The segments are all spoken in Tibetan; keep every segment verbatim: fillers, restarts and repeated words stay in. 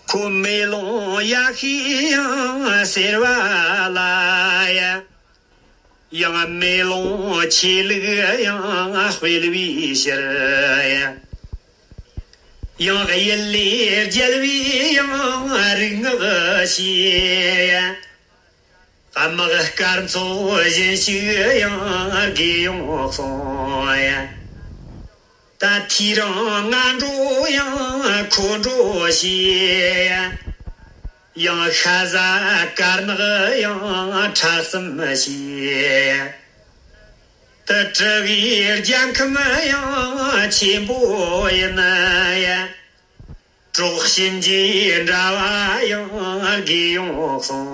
ཁོ་མེ་ལོང་ཡ་ཤས་ཡང་ཟེར་བ་ལ་ཡ། ཡང་མེ་ལོང་ཆེ་ལུགས་ཡང་སྤེལ་བའི་ཕྱིར་ཡ། ཡང་གཡུལ་ལས་རྒྱལ་བའི་ཡང་རིག་སྔགས་ཤེས་ཡ། དམག་དཀར་མཚོ་བཞིན་ཞིག་ཡང་དགེ་ཡོང་གསུང་ཡ། ད་ཐེའུ་རང་ང་འགྲོ་ཡང་ཁོ་འགྲོ་ཞེས། ཡང་ཤ་ཟ་དཀར་ནག་ཡང་ཁྲ་གསུམ་ཞེས། ད་གྲུ་བའི་རྒྱལ་ཁམས་ཡང་ཆེན་པོ་ཡིན་ཡ། གྲོགས་གཤིན་རྗེ་འདྲ་བ་ཡང་དགེ་ཡོང་གསུང་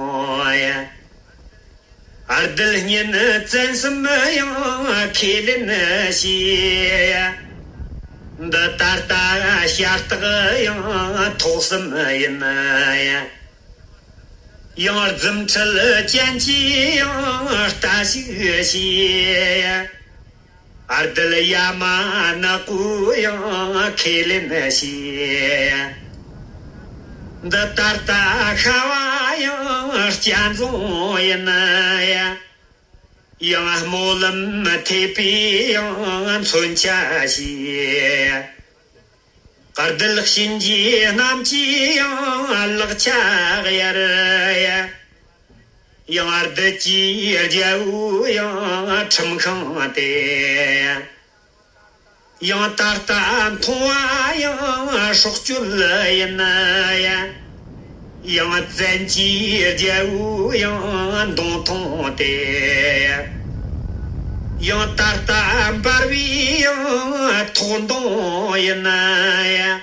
ཡ། རྡུལ་སྙེད་བཙན་གསུམ་ཡང་ཁས་ལེན་བྱས། འདི་ད་ལྟ་ཤ་སྟག་ཡང་ཐོག་གསུམ་ཡིན། ཡང་རྫུ་འཕྲུལ་ཅན་གྱིས་ཡང་ལྟ་ཞིག་བྱས། རྡུལ་ཡ་མ་ནག་པོ་ཡང་ཁས་ལེན་བྱས། འདི་ད་ལྟ་ཤ་བ་ཡང་སྐྱ་འཛོང་ཡིན་ཡ། ཡང་སྨོན་ལམ་ཐེབས་པས་ཡང་མཚོན་ཆ་བྱས། རྡུལ་གཤིན་རྗེ་རྣམས་ཀྱིས་ཡང་ལག་ཆ་གཡར་ཡ། ཡང་རྡུལ་གྱི་རྒྱལ་པོ་ཡང་ཁྲིམས་ཤིང་དེ། ཡང་ད་ལྟ་མཐོང་བ་ཡང་སྲོག་གཅོད་ཡིན་ཡ། ཡང་བཙན་གྱི་རྒྱལ་པོ་ཡང་མདུང་ཐུང་སྟེ། ཡང་ད་ལྟ་འབར་བའི་ཡང་ཐོག་མདུང་ཡིན་ཡ།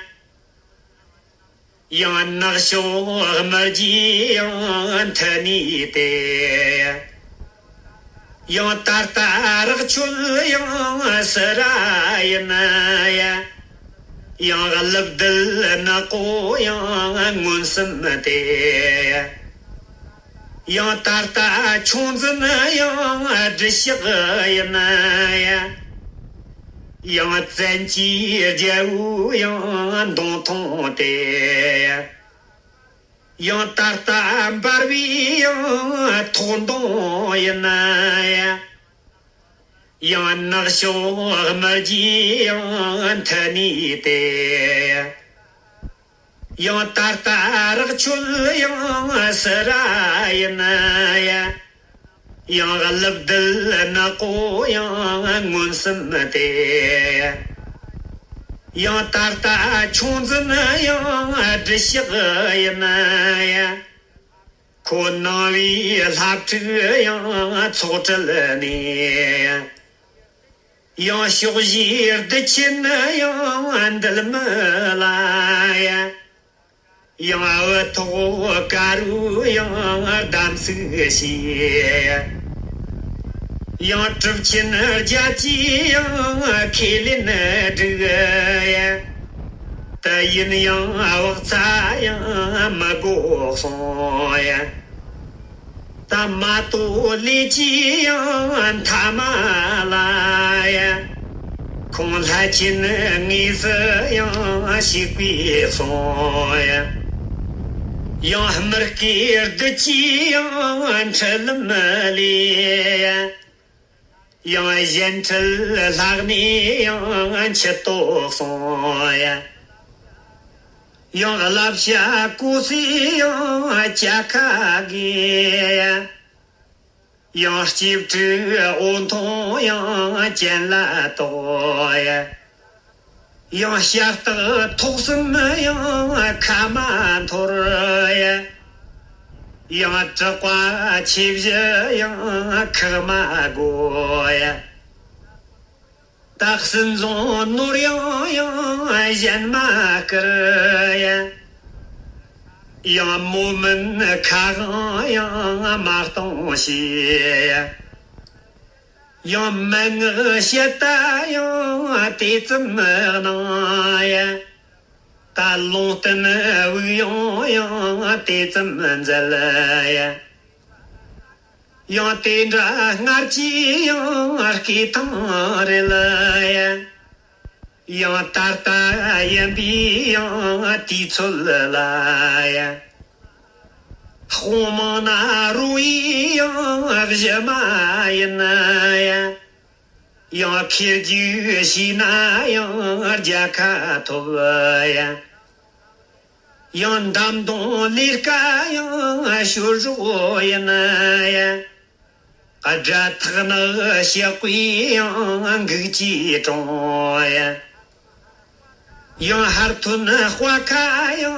ཡང་ནག་ཕྱོགས་དམར་གྱི་ཡང་མཐུ་ནུས་ཏེ། ཡང་ད་ལྟ་རག་ཆོད་ཡང་སི་ར་ཡིན་ཡ། ཡང་ཀླུ་རྡུལ་ནག་པོ་ཡང་མངོན་སུམ་སྟེ། ཡང་ད་ལྟ་ཆུང་འཛིན་ཡང་སྦྲུལ་ཞགས་ཡིན་ཡ། ཡང་བཙན་གྱི་རྒྱལ་པོ་ཡང་མདུང་ཐུང་སྟེ། ཡང་ད་ལྟ་འབར་བའི་ཡང་ཐོག་མདུང་ཡིན་ཡ། ཡང་ནག་ཕྱོགས་དམར་གྱི་ཡང་མཐུ་ནུས་ཏེ། ཡང་ད་ལྟ་རག་ཆོད་ཡང་སི་ར་ཡིན་ཡ། ཡང་ཀླུ་རྡུལ་ནག་པོ་ཡང་མངོན་སུམ་སྟེ། ཡང་ད་ལྟ་ཆུང་འཛིན་ཡང་སྦྲུལ་ཞགས་ཡིན་ཡ། ཁོ་ནང་པའི་ལྷ་ཕྲུག་ཡང་ཚོགས་གྲལ་ནས། ཡང་ཕྱོགས་བཞིའི་རྡུལ་ཆེན་ཡང་འདུལ་མི་ལ་ཡ། ཡང་དབུ་ཐོག་དཀར་པོ་ཡང་དམ་ཚིག་བྱས། ཡང་གྲུབ་ཆེན་བརྒྱད་ཀྱིས་ཡང་ཁས་ལེན་བསྒྲིགས། དེ་ཡིན་ཡང་བག་ཚ་ཡང་མི་དགོ་གསུངས། ད་མ་གཏོགས་ལས་ཀྱི་ཡང་མཐའ་མ་ལ་ཡ། ཁོང་ལྷ་ཆེན་དངོས་སུ་ཡང་གཤེགས་པའི་གསུང་ཡ། ཡང་དམུ་རྒོད་བདུད་ཀྱི་ཡང་འཁྲུལ་ལམ་ལས་ཡ། ཡང་གཞན་འཁྲུལ་ལྷག་ནས་ཡང་འཆི་ལྟོ་གསུང་ཡ། ཡང་བསླབ་བྱ་གོ་སའི་ཡང་བཅའ་ཁ་དགོས་ཡ། ཡང་སྐྱེས་ཕྲུག་འོ་འཐུང་ཡང་གྱེན་ལ་ལྟོགས་ཡ། ཡང་ཞྭ་སྟག་ཐོག་གསུམ་ཡང་ཁ་མ་འཐོར་ཡ། ཡང་དྲེག་པ་ཆེ་བཞི་ཡང་ཁག་མ་དགོས་ཡ། ད་སྲིན་བཟང་ནོར་གཡང་ཡང་གཞན་མ་བསྐུར་ཡ། ཡང་མོ་མིན་ཁ་དབང་ཡང་མ་གཏོང་ཞེས། ཡང་མན་ངག་བཤད་ལྟ་ཡང་དེ་ཙམ་གནང་ཡ། ད་ལུང་བསྟན་དབུགས་དབྱུང་ཡང་དེ་ཙམ་མཛད་ཡ། ཡང་དེ་འདྲ་སྔར་གྱི་ཡང་སྐད་དང་རེད་ལ་ཡ། ཡང་ད་ལྟ་ཡིན་པའི་ཡང་དུས་ཚོད་ལ་ཡ། དཔུང་མང་ན་རུ་ཡི་ཡང་གཞི་མ་ཡིན་ཡ། ཡང་ཁེར་རྒྱུག་བྱས་ན་ཡང་རྒྱལ་ཁ་ཐོབ་ཡ། ཡང་འདམ་དོང་ལས་ཀ་ཡང་ཤོར་རོགས་ཡིན་ཡ། དགྲ་ཐག་ནག་ཞག་པའི་ཡང་འགུག་ཅི་གྲོང་ཡ། ཡང་ཧར་ཐོན་དཔའ་ཁ་ཡང་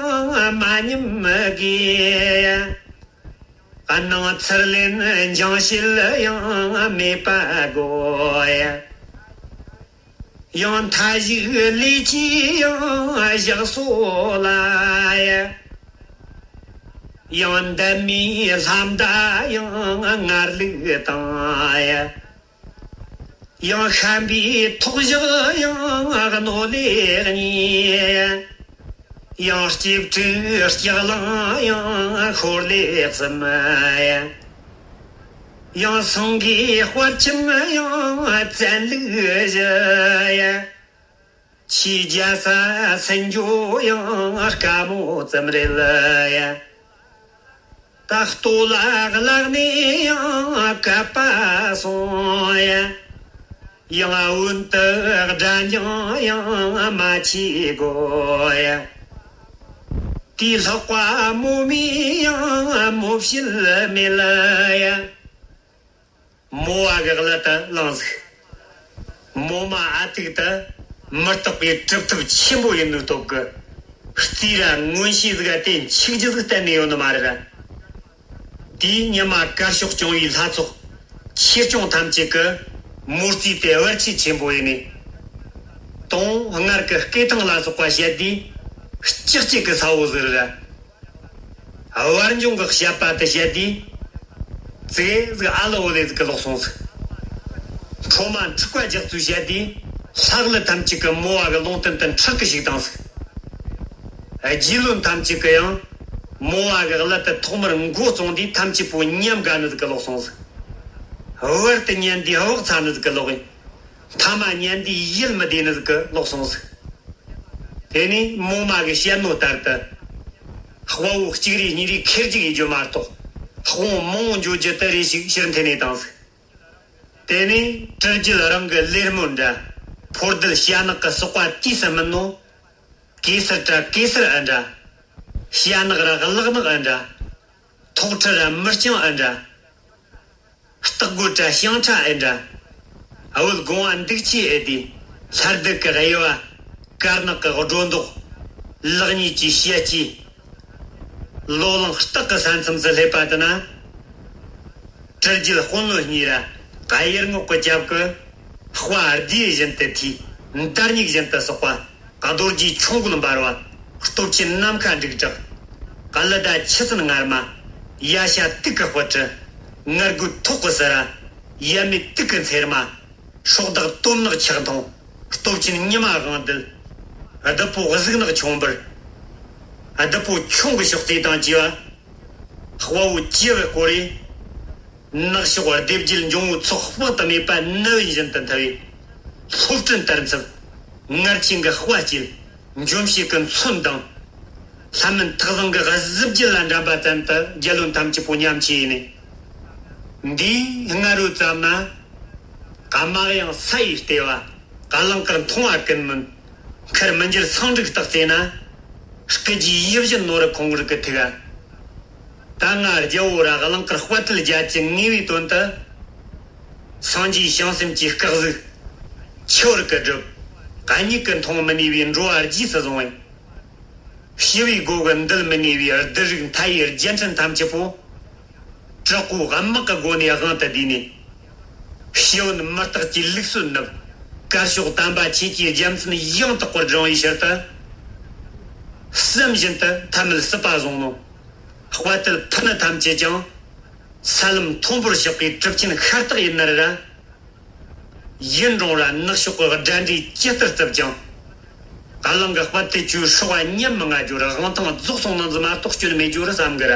མ་ཉམས་དགོས་ཡ། སྣང་ཚུལ་ལེན་འཇང་བྱེད་ཡང་མེད་པ་དགོས་ཡ། ཡང་མཐའ་གཞུག་ལས་ཀྱི་ཡང་བཞག་སོ་ལ་ཡ། ཡང་འདབ་མའི་ལྷ་མདའ་ཡང་ངར་ལུག་དང་ཡ། ཡང་ཤམ་པའི་ཐོག་བཞག་ཡང་རྣོ་ལེགས་གཉིས། ཡང་སྐྱིབས་ཕྲུག་ལྕགས་གླང་ཡང་ཤོར་ལེགས་གསུམ། ཡང་སེང་གེའི་དཔར་ཁྱིམ་ཡང་བཙན་ལུགས་བཞི། ཆེས་རྒྱལ་ས་སེང་ཇོ་ཡང་དཀའ་མོ་ཙམ་རེད་ཡ། ད་ལྟོ་ལ་བརླག་ནས་ཡང་བཀབ་པ་སོང་ཡ། ཡང་བོན་དུ་སྒྲ་འགྱངས་ཡང་མ་བྱེད་དགོས་ཡ། དེའི་ལྷག་པ་མོ་མི་ཡང་མོ་བྱེད་མེད་ལ་ཡ། མོ་བ་གི་གླུ་དེ་བླངས་ཟིག་མོ་མ་ཨ་ཐུག་དེ་མི་རྟག་པའི་གྲུབ་ཐོབ་ཆེན་པོ་ཡིན་ནོའི་སྟོབས་ཀྱིས། རྩིས་ར་མངོན་ཤེས་ཟིག་ག་དེ་འཆུག་རྒྱུ་ཟིག་གཏན་ནས་ཡོད་ནི་མ་རེད་ར། དེའི་ཉི་མ་དཀར་ཕྱོགས་སྐྱོང་བའི་ལྷ་ཚོགས་ཆོས་སྐྱོང་ཐམས་ཅད་ཀྱིས་མོ་རྩིས་དེ་བར་ཆད་ཆེན་པོ་ཡིན་ནས། དོང་སྔར་གྱི་སྐེ་ཐང་ལ་སོགས་པ་བཤད་དུས་ལྕགས་གཅིག་གི་ས་བོ་ཟིག་རེད་ར། བར་འབྱུང་གི་བཤད་པ་དེ་བཤད་དུས། ཙེ་ཟིག་ཨ་ལོ་ལེ་ཟིག་གི་ལོག་སོང་ཟིག་འཕྲོ་མ་འཁྲུག་པ་རྒྱག་ཚུལ་བཤད་དུས། ལྷ་གླུ་ཐམས་ཅད་ཀྱིས་མོ་བ་གི་ལུང་བསྟན་དེ་འཁྲུག་གི་ཞིག་བཏང་ཟིག་རྗེ་བློན་ཐམས་ཅད་ཀྱིས་ཡང་མོ་བ་གི་གླུ་དེ་ཐོག་མར་མགོ་བཙོང་དུས་ཐམས་ཅད་པོ་ཉམས་དགའ་ནི་ཟིག་གི་ལོག་སོང་ཟིག་བར་དུ་ཉན་དུས་བག་ཚ་ནི་ཟིག་གི་ལོག་ཡིན། མཐའ་མ་ཉན་དུས་ཡིད་མི་བདེ་ནི་ཟིག་གི་ལོག་སོང་ཟིག་དེ་ནས་མོ་མ་གི་བཤད་ནོ་ལྟར་དུ། དཔའ་བོ་གཅིག་རེ་གཉིས་རེ་ཁེར་རྒྱུག་ཡེད་རྒྱུ་མ་གཏོགས། དཔུང་མང་བོ་འཇོག་རྒྱུ་དེ་རེ་ཞིག་ཕྱིར་འཐེན་ནས་བཏང་ཟིག་དེ་ནས་གྲི་རྒྱལ་རང་གི་ལས་སྨོན་འདྲ། ཕོ་རྡུལ་ཞྭ་ནག་གི་སོག་པ་དུས་སུ་སྨིན་ནོ། གེ་སར་དྲ་གེ་སར་ཨ་འདྲ། ཞྭ་ནག་ར་གླག་ནག་ཨ་འདྲ། ཐོག་ཁྲི་ར་མི་རྐྱང་ཨ་འདྲ། སྟག་རྒོད་དྲ་ཤིང་ཁྲ་ཨེ་འདྲ། འོད་དགོང་བ་འདུག་ཆེ་ཨེ་དེ། ལྷ་སྡུག་གི་དབྱེ་བ། དཀར་ནག་གི་སྒྲོ་འདོགས། ལག་གཉིས་ཀྱི་བཤད་ཀྱིས། ལོ་ལང་སྟག་གི་ས་མཚམས་སུ་སླེབས་པ་དེ་ན། གྲི་རྒྱལ་དཔོན་བློན་གཉིས་ར་གཡུལ་ངོགས་ཀྱི་རྒྱབ་ཀྱི་དཔའ་སྡེ་བཞིན་དུ་འཐུས། འདར་སྙིགས་བཞིན་དུ་སོག་པ། རྡོ་རྗེའི་ཆོ་གོལ་འབར་བ། སྟོབས་ཆེན་ནམ་མཁའ་འགྲིག་གྲགས། གླུ་ཟླ་ཆུ་སྲིན་ངར་མ། ཡ་ཤ་དུག་གི་སྤུ་གྲི། ངར་རྒོད་ཐོག་གི་སི་ར། ཡབ་མེས་དུག་གི་མཚེར་མ། སྲོག་བདག་དོམ་ནག་ཆག་འཐུང་། སྟོབས་ཆེན་ཉི་མ་དབང་རྡུལ། བདུད་པོ་གཟུགས་ནག་ཁྱུང་འབུར། བདུད་པོ་ཁྱུང་གི་ཤོག་རྩེ་དང་བཅས་པ། དཔའ་བོ་བཅུ་གི་སྐོར་རེ། ནག་ཕྱོགས་སྡེ་བརྒྱད་འབྱུང་བོའི་ཚོགས་དཔག་ཏུ་མེད་པ་ནད་བཞིན་དུ་འཐབ་པས། སློབ་སྤྲིན་ལྟར་འཚུབ། ངར་ཆེན་གྱི་དཔའ་སྐྱེད། འཇོམས་བྱེད་ཀྱི་མཚོན་དང་། ལྷ་མིན་ཐག་བཟང་གི་གཟི་བརྗིད་ལ་འགྲན་པ་ཙམ་དུ་རྒྱལ་བློན་ཐམས་ཅད་པོ་ཉམས་ཆེ་ཡིན་ནས། འདིའི་སྔ་རོལ་ཙམ་ན། དམག་ཡང་ས་ཡི་ལྟེ་བ། རླངས་དཀར་མཐོང་བ་ཀུན་མོན། ཁུར་མི་འགྱུར་སེང་འབྲུག་སྟག་རྩེ་ན། སྐུ་རྗེས་ཡིད་བཞིན་ནོར་ཁོང་རིག་གི་ཐུག་ཨ། ད་ང་རྒྱལ་བོ་ར་རླངས་དཀར་དཔའ་ཐུལ་རྒྱལ་གྱི་ངེས་པའི་དོན་དུ། སངས་རྒྱས་བྱང་སེམས་ཀྱི་སྐུ་གཟུགས། ཆུ་བུར་གྱི་སྒྲིབ། གཉིད་ཀྱི་མཐོང་མི་ནུས་པའི་འགྲོ་བ་རྗེས་སུ་བཟུང་བས། ཞི་བའི་སྒོ་གི་འདུལ་མི་ནུས་པའི་བདུད་རིགས་མཐའ་ཡས་རྒྱལ་ཕྲན་ཐམས་ཅད་པོ། དྲག་པོའི་དམག་གི་སྒོ་ནས་དབང་དུ་བསྡུས་ནས། ཞི་བོན་མུ་སྟེགས་ཀྱི་ལུགས་སྲོལ་ནུབ། དཀར་ཕྱོགས་དམ་པ་ཆོས་ཀྱི་རྒྱལ་མཚན་ཡང་དག་པར་བསྒྲེངས་པའི་ཕྱིར་དུ། བསམ་བཞིན་དུ་ཐ་མལ་སྲིད་པ་བཟུང་ནོ། དཔའ་ཐུལ་ཕུ་ནུ་ཐམས་ཅད་ཀྱང་། ས་ལམ་མཐོན་པོར་གཤེགས་པའི་གྲུབ་ཆེན་ཤ་སྟག་ཡིན་ན་ར། ཡུལ་འབྲོང་ར་ནག་ཕྱོགས་ཀྱི་དགྲ་འདྲེ་ཇི་ལྟར་བརྩིབས་ཀྱང་། རླངས་ཀྱི་དཔའ་ཐུལ་ཆུའི་སྲོག་པ་ཉམས་མི་ང་རྒྱུར་དབང་ཐང་རྫོགས་སོང་ནང་ཟིག་མ་གཏོགས་སྐྱོན་མེད་རྒྱུར་བསམ་གི་ར།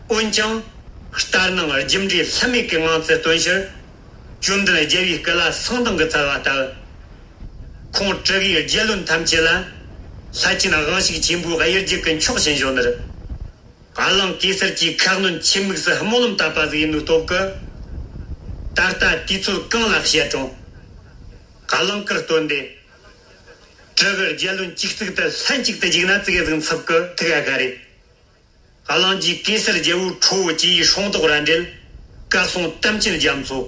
འོན་ཀྱང་། ལྟར་སྣང་རྒྱུ་འབྲས་ལྷུ་མེད་ཀྱི་ངང་ཚུལ་སྟོན་ཕྱིར། བཅོམ་ལྡན་རྒྱལ་བའི་སྐུ་ལ་གསང་མདངས་ཀྱི་ཚལ་བ་ལྟ་བུ། ཁོང་ཀྲི་གའི་རྒྱལ་བློན་ཐམས་ཅད་ལ། ལྷ་ཆེན་དབང་ཕྱུག་ཆེན་པོའི་གཡུལ་རྒྱལ་གྱི་མཆོག་བྱིན་བཞོན་ནི་རེད། བ་ལང་གེ་སར་གྱིས་ཁ་གནོན་ཆེན་དམིགས་སུ་སྨོན་ལམ་བཏབ་པ་ཟིག་ཡིན་ནོའི་སྟོབས་ཀྱིས། ད་ལྟ་དུས་ཚོད་གང་ལ་བཤད་རུང་། བ་ལང་ཀར་སྟོན་ཏེ། ཀྲི་གི་རྒྱལ་བློན་གཅིག་གཅིག་ཏུ་ལྷན་ཅིག་ཏུ་འཇིག་ན་ཙི་གེ་ཟིག་འཚུབ་ཀི་ཐུག་ཡ་ཁ་རེད། བ་ལང་རྗེས་གེ་སར་རྒྱལ་པོའི་ཁྲོ་བོ་སྐྱེས་ཡུལ་སྲུང་ཐོག་ར་འབྲེལ། བཀའ་སྲུང་དམ་ཅན་རྒྱ་མཚོ།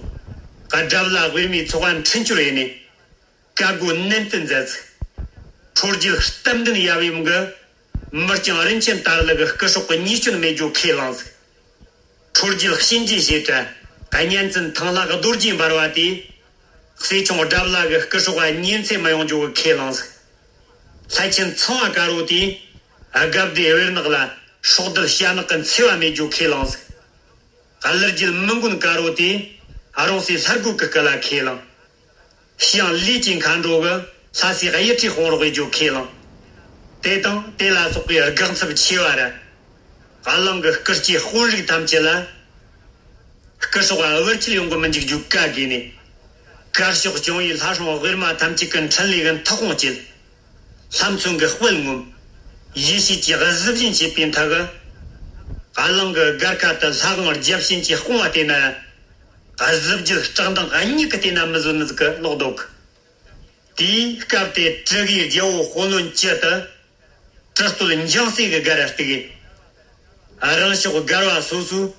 དགྲ་བླ་དབུས་མའི་ཚོགས་པ་འཕྲིན་བཅོལ་ཡས་ནས། བཀའ་བསྒོ་ནན་དུ་མཛད་ཟིག། ཁྲོ་རྒྱལ་གཏམ་འདུན་ཡབ་ཡུམ་གྱི། མི་རྐྱང་རིན་ཆེན་དར་ལག་གི་སྐུ་སྲོག་གི་ཉེས་སྐྱོན་མེད་རྒྱུ་ཁས་བླངས་ཟིག། ཁྲོ་རྒྱལ་གཤིན་རྗེ་ཞེས་བྱ། གཉན་བཙན་ཐང་ལྷ་རྡོ་རྗེ་འབར་བ་དེས། སྲས་ཆུང་དགྲ་བླ་གི་སྐུ་སྲོག་ལ་ཉེས་འཚེ་མི་ཡོང་རྒྱུ་གི་ཁས་བླངས་ཟིག། ལྷ་ཆེན་ཚངས་པ་དཀར་པོ་དེས། དགའ་བདེ་བེར་ནག་ལ་སྲོག་བདུད་ཞྭ་ནག་གི་འཚེ་བ་མེད་རྒྱུ་ཁས་བླངས་ཟིག། གླུ་རྒྱལ་མི་མགོན་དཀར་པོ་དེས། རོང་སྲས་ལྷ་རྒོད་ཀྱི་སྐུ་ལ་ཁས་བླངས། ཞང་ལས་ཀྱི་མཁའ་འགྲོ་གི། ལྷ་སྲས་གཡུ་ཁྲིའི་དཔུང་རོགས་ཡེ་རྒྱུ་ཁས་བླངས། དེ་དང་དེ་ལ་སོགས་པའི་དགག་འཚུབ་ཆེ་བ་ར། བ་ལང་གི་སྐུ་སྐྱེ་དཔོན་རིགས་ཐམས་ཅད་ལ། སྐུ་སྲོག་བར་ཆད་ཡོང་གི་མི་འཇུག་རྒྱུ་བཀའ་བསྒོས་ནས། དཀར་ཕྱོགས་སྐྱོང་བའི་ལྷ་སྲུང་ཝེར་མ་ཐམས་ཅད་ཀྱི་འཕྲིན་ལས་ཀྱི་མཐུ་དཔུང་བསྐྱེད། ལྷ་མཚོན་གྱི་དཔལ་ངོམས། ཡེ་ཤེས་ཀྱི་གཟི་བྱིན་བྱེད་པའི་མཐའ་གི། བ་ལང་གི་སྒར་ཁ་དུ་ལྷ་དབང་བརྒྱ་བྱིན་གྱིས་སྤོང་བ་བལྟས་ན། གཟི་བརྗིད་བཀྲག་མདངས་གཉིས་ཀྱིས་བལྟས་ན་མི་བཟོད་ནི་ཟིག་གི་ལོག་འདུག། དེའི་སྐབས་དེ་ཀྲི་གའི་རྒྱལ་པོ་དཔོན་བློན་བཅུ་དུ། ཀྲི་སྟོད་འཇང་སྲས་ཀྱི་སྒར་ར་གཏུགས། རང་ཕྱོགས་སྒར་བ་སོ་སོའི།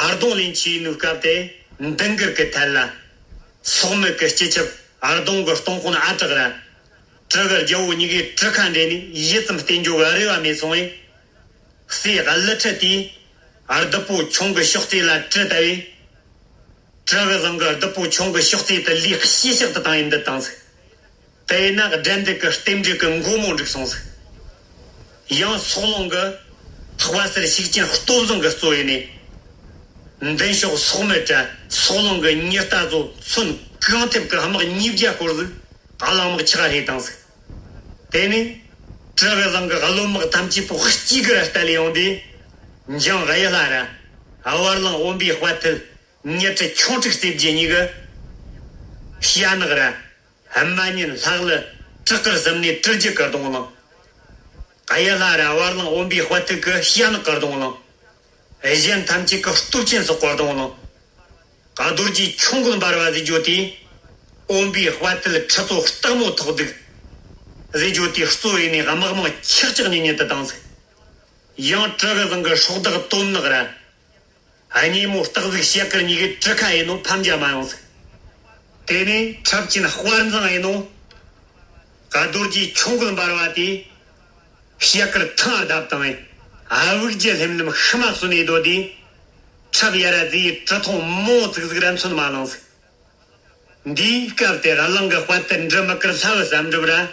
ཨར་གདོང་ལེན་ཆེ་ནུས་སྐབས་དེ། མདུན་སྒར་གྱི་ཐད་ལ། སོག་མི་གི་སྤྱི་ཁྱབ་ཨར་གདོང་གི་སྟོང་དཔོན་ཨ་གྲགས་ར། ཀྲི་གི་རྒྱལ་པོ་གཉིས་ཀས་གྲུ་ཁ་འདྲེན་ནས་ཡིད་ཙམ་བརྟེན་རྒྱུ་གི་རེ་བ་མེད་སོང་བས། སྲས་ཀླུ་ཁྲི་དེས། བདུད་པོ་ཁྱུང་གི་ཤོག་རྩེ་ལ་གྲི་བཏབ་པས། ཀྲི་གི་བཟང་གི་བདུད་པོ་ཁྱུང་གི་ཤོག་རྩེ་དེ་ལུས་ཤི་གཤེགས་དུ་བཏང་ཡིན་འདི་བཏང་ཟིག། དེས་ན་དགྲ་འདུལ་གྱི་རྟེན་འབྲེལ་གྱི་མགོ་མོ་འགྲིག་སོང་ཟིག། ཡང་སོག་ལུང་གི་དཔའ་སར་ཤུགས་ཅན་སྟོབས་བཟང་གིས་གཙོ་བྱས་ནས། མདུན་ཕྱོགས་སོག་མི་དྲ་སོག་ལུང་གི་ཉི་རྟ་ཚོ་མཚོན་གང་ཐེབས་ཀྱི་དམག་ཉིས་བརྒྱ་སྐོར་ཟིག་གླང་དམག་ཆག་ལྷས་བཏང་ཟིག། དེ་ནས་ཀྲི་གི་བཟང་གི་བློན་དམག་ཐམས་ཅད་པོ་གཅིག་གིས་ར་བལྟ་ལས་ཡོང་དུས། འཇང་གཡུ་ལྷ་ར་བར་གླིང་འོན་པའི་དཔའ་ཐུལ་ཉི་ཁྲི་ཁྱུང་ཕྲུག་རྩེ་བརྒྱད་གཉིས་ཀྱིས། ཞྭ་ནག་ར་རྨ་ཉིན་ལྷག་ལུ་བྲག་དཀར་གསུམ་ནས་གྲི་རྒྱུད་ཀྱི་གདོང་བླངས། གཡུ་ལྷ་ར་བར་གླིང་འོན་པའི་དཔའ་ཐུལ་གྱིས་ཞྭ་ནག་གི་གདོང་བླངས། གཞན་ཐམས་ཅད་ཀྱིས་སྟོབས་ཆེན་སོགས་ཀྱི་གདོང་བླངས། རྡོ་རྗེ་ཁྱུང་དགུང་འབར་བ་ཟེར་རྒྱུ་དེས། འོན་པའི་དཔའ་ཐུལ་ཁྲི་ཚོ་སྟག་མོ་ཐོག་རྡུགས་ཟེར་རྒྱུ་དེ་གཙོ་བྱས་ནས་དམག་མང་ཆག་ཆག་ཉིལ་ཉིལ་དུ་བཏང་ཟིག། ཡང་ཀྲི་གི་བཟང་གི་སྲོག་བདག་དོམ་ནག་ར། སྙེ་མོ་སྟག་གཟིག་ཞལ་དཀར་གཉིས་ཀྱིས་གྲུ་ཁ་ཡས་ནོ་ཕམ་རྒྱ་མ་ཡོང་ཟིག། དེ་ནས་ཁྲབ་ཅན་དཔའ་འཛིང་ཡས་ནོ། རྡོ་རྗེ་ཁྱུང་དགུང་འབར་བ་དེས། ཞལ་དཀར་ཐང་བརྡབ་བཏང་བས། དབུགས་ཀྱི་ལྷེམ་ལྷེམ་ཤི་མ་གསོན་ནས་སྡོད་དེ། ཁྲབ་ཡ་ར་ཛི་ཡི་གྲི་མཐོང་མོ་ཙིག་ཟིག་ར་མཚོན་མ་ལངས་ཟིག། འདིའི་སྐབས་དེ་གླིང་གི་དཔའ་རྟུལ་འབྲུ་མི་དཀར་ལྷ་བུ་བསམ་འགྲུབ་ར།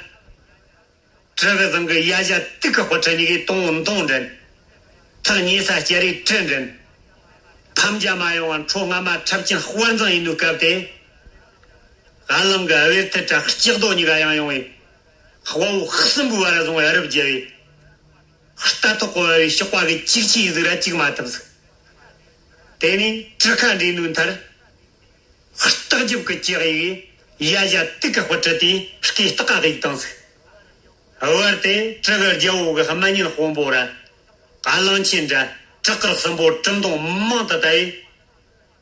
ཀྲི་གི་བཟང་གི་ཡ་ཞ་དུག་གི་དཔུ་ཁྲི་གཉིས་ཀྱིས་དོང་དོང་འདྲེན། ཐག་ཉེ་ས་སྐྱ་རིས་གྲི་འདྲེན། ཕམ་རྒྱ་མ་ཡོང་བ་འཕྲོ་སྔ་མ་ཁྲབ་ཅན་དཔའ་འཛིང་ཡས་ནོའི་སྐབས་དེ། གླིང་གི་བེར་ཐི་དྲ་ལྕགས་རྡོ་གཉིས་ཀ་ཡང་ཡོང་བས། དཔའ་བོ་གསུམ་པོའི་བར་བཟུང་བའི་རུབ་བརྒྱབ་པས། རྟ་ཐོག་གི་བ་བའི་གཤོག་པ་གི་གཅིག་ཆི་ཟིག་ར་གཅིག་མ་ཐུབ་ཟིག། དེ་ནས་གྲུ་ཁ་འདྲེན་ནོའི་མཐར། སྟག་རྒྱབ་ཀྱི་ལྕགས་ཡིག་ཡ་ཞ་དུག་གི་དཔུ་ཁྲི་དེས་སྐེ་སྟག་ག་གཡུགས་བཏང་ཟིག། བར་དེ་ཀྲི་གི་རྒྱལ་པོ་གི་རྨ་ཉིན་དཔོན་པོ་ར། གླང་ཆེན་དྲ་བྲག་དཀར་གསུམ་པོ་གྲི་མདུང་མང་དུ་བཏབ་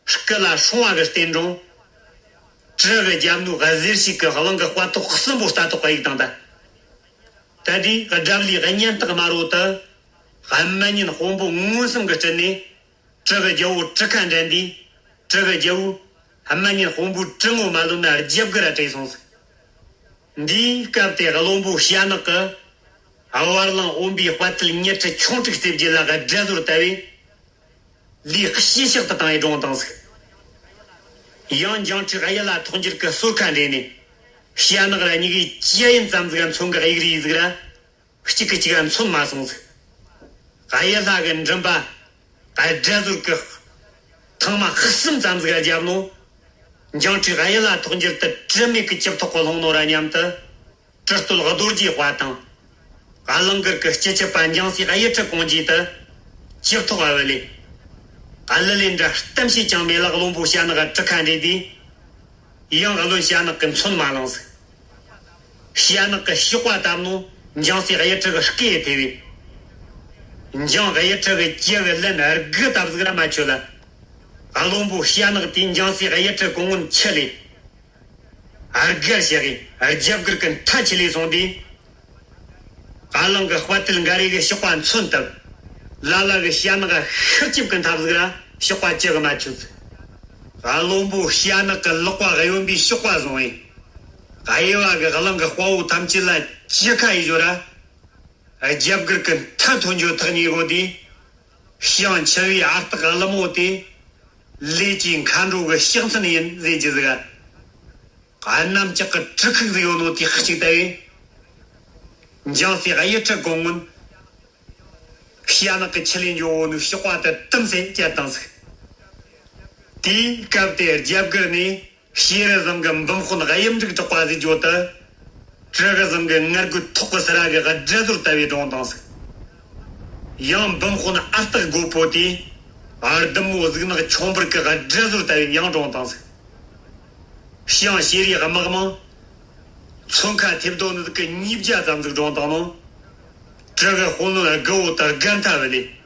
པས། སྐུ་ལ་སྲུང་བ་གི་རྟེན་འབྲེལ། ཀྲི་གི་རྒྱབ་ནུ་གཟེར་ཞིག་གི་གླིང་གི་དཔའ་ཐོག་གསུམ་པོ་རྟ་ཐོག་ག་གཡུགས་བཏང་ད། ད་དེའི་དགྲ་བླའི་གཉན་སྟག་དམར་པོ་དེ། རྨ་ཉིན་དཔོན་པོ་མངོན་སུམ་གྱི་དྲུང་ནས། ཀྲི་གི་རྒྱལ་པོ་གྲུ་ཁ་འདྲེན་དུས། ཀྲི་གི་རྒྱལ་པོས་རྨ་ཉིན་དཔོན་པོའི་གྲི་ངོ་མ་ལོན་ན་རྒྱབ་ཀྱི་ར་བྲོས་སོང་ཟིག། འདིའི་སྐབས་དེ་བློན་པོ་ཞྭ་ནག་གིས། བར་གླིང་འོན་པའི་དཔའ་ཐུལ་ཉི་ཁྲི་ཁྱུང་ཕྲུག་རྩེ་བརྒྱད་ལ་དགྲ་ཟོར་བལྟ་བས། ལུས་ཤི་གཤེགས་སུ་བཏང་བས་བཀྲོངས་བཏང་ཟིག། ཡང་འཇང་ཁྲི་གཡུ་ལྷ་ཐོག་འགྱུར་གྱིས་གསོལ་ཁ་འདྲེན་ནས། ཞྭ་ནག་ར་གཉིས་ཀས་ཅི་ཡིན་ཙམ་ཟིག་མཚོན་གི་གཡུག་རེས་ཟིག་ར། གཅིག་གིས་གཅིག་མཚོན་མ་སོང་ཟིག། གཡུ་ལྷ་གི་མགྲིན་པ། དགྲ་ཟོར་གི། ཐང་མ་གསུམ་ཙམ་ཟིག་བརྒྱབ་ནོ། འཇང་ཁྲི་གཡུ་ལྷ་ཐོག་འགྱུར་དུ་དྲི་མེད་ཀྱི་ཅིབ་ཐོག་གི་ལྷུང་ནོ་ར་མཉམ་དུ། ཀྲི་སྟོད་རྡོ་རྗེའི་དཔའ་དང་། གླིང་གུར་གྱི་སྤྱི་ཁྱབ་པ་འཇང་སྲས་གཡུ་ཁྲི་གོང་རྗེས་དུ། ཅིབ་ཐོག་ག་བུད་ལས། གླུ་ལེན་འདྲ་གཏམ་བཤད་ཅང་མེད་ལ་བློན་པོ་ཞྭ་ནག་ག་གྲུ་ཁ་འདྲེན་དུས། ཡང་བློན་ཞྭ་ནག་གིས་མཚོན་མ་ལངས་ཟིག། ཞྭ་ནག་གི་གཤོག་པ་བཏབ་ནོ་འཇང་སྲས་གཡུ་ཁྲི་གི་སྐེ་ཐེ་བས། འཇང་གཡུ་ཁྲི་གི་ལྕེ་གི་ལན་དགུ་བཏབ་ཟིག་ར་མ་ཆོད་ལ། བློན་པོ་ཞྭ་ནག་དེས་འཇང་སྲས་གཡུ་ཁྲི་གོང་ངོན་ཆི་ལས། སྒར་བྱས་གི་རྒྱབ་སྒར་གི་མཐའ་ཆི་ལས་སོང་དུས། ཨ་གླིང་གི་དཔའ་ཐུལ་འགའ་རེ་གི་གཤོག་པ་མཚོན་བཏབ། ལ་ལ་གི་ཞྭ་ནག་ཤུར་ཅིབ་གི་འཐབ་ཟིག་ར་གཤོག་པ་ཅི་གི་མ་ཆོད་ཟིག་བློན་པོ་ཞྭ་ནག་གི་ལག་པ་གཡོན་པའི་གཤོག་པ་བཟུང་བས། གཡས་པ་གི་གླིང་གི་དཔའ་བོ་ཐམས་ཅད་ལ་ཅི་ཁ་ཡི་ཞོ་ར། རྒྱབ་སྒར་གི་མཐའ་ཐོན་རྒྱུ་ཐག་ཉེ་གོ་དུས། ཞང་ཆེ་བའི་ཨ་སྟག་ཀླུ་མོ་དེ། ལས་ཀྱི་མཁའ་འགྲོ་གི་ཕྱག་མཚན་ཡིན་ཟེར་གྱི་ཟིག་གནམ་ལྕགས་ཀྱི་གྲི་ཁུག་ཟིག་ཡོད་ནོ་དེ་གཅིག་ལྟ་བས། འཇང་སྲས་གཡུ་ཁྲི་གོང་ངོན། ཞྭ་ནག་གི་ཆི་ལས་འཇོག་འོ་ནུ་གཤོག་པ་དེ་དུམ་སེ་བཅད་བཏང་ཟིག་དེའི་སྐབས་དེ་རྒྱབ་སྒར་ནས། ཤེས་རི་ཟམ་གི་འབུམ་དཔོན་གཡུ་འབྲུག་གྲགས་པ་ཟིག་བརྗོད་དུ། གྲི་གི་ཟམ་གི་ངར་དགུ་ཐོག་གི་སི་ར་གི་དགྲ་ཟོར་ལྟ་བུའི་སྒྲུང་དང་ཟིག་ཡང་འབུམ་དཔོན་ཨ་སྟག་རྒོད་པོ་དེ། ཨར་འདམ་མོ་གཟུགས་ནག་ཆུང་འབུར་གི་དགྲ་ཟོར་ལྟ་བུའི་ཡང་སྒྲུང་དང་ཟིག་ཞང་ཤེས་རིའི་དམག་མང་། མཚོན་ཁ་ཐེབས་རྡོ་ནི་ཟིག་གི་ཉིས་བརྒྱ་ཙམ་ཟིག་སྒྲུང་དང་ནོ། གྲི་གི་དཔོན་བློན་དགུ་བོ་དར་དགའ་མཐའ་བུ་ལས།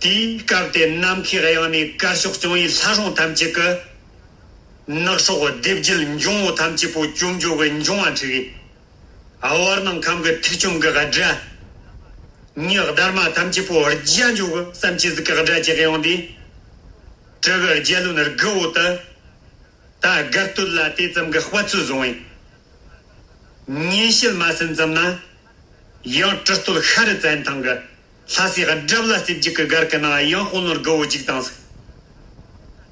དེའི་སྐབས་དེ་ནམ་མཁའི་དབྱིངས་ནས་དཀར་ཕྱོགས་སྐྱོང་བའི་ལྷ་སྲུང་ཐམས་ཅད་ཀྱི། ནག་ཕྱོགས་སྡེ་བརྒྱད་འབྱུང་བོ་ཐམས་ཅད་པོ་བཅོམ་འཇོག་གི་འབྱུང་བ་འཁྲི་གི། ཨ་བར་སྣང་ཁམས་ཀྱི་ཐུགས་བཅོམ་གྱི་དགྲ། ཉི་སྡར་མ་ཐམས་ཅད་པོ་རྒྱ་འཇོག་གི་བསམ་ཅི་ཟིག་གི་དགྲ་ཅིག་ཡོང་དུས། གྲི་གི་རྒྱལ་བློན་དགུ་བོ་དུ། ད་སྒར་སྟོད་ལ་དེ་ཙམ་གྱི་དཔའ་ཚུལ་བཟུང་བས། ཉིན་ཤེལ་མ་ཟིན་ཙམ་ན། ཡང་གྲི་སྟོད་ཤ་རི་བཙན་ཐང་གི་ལྷ་སའི་དགྲ་བླ་རྩེ་བརྒྱུད་ཀྱི་སྒར་གྱི་ནང་ཡང་དཔོན་བློན་དགུ་བོ་གཅིག་བཏང་ཟིག་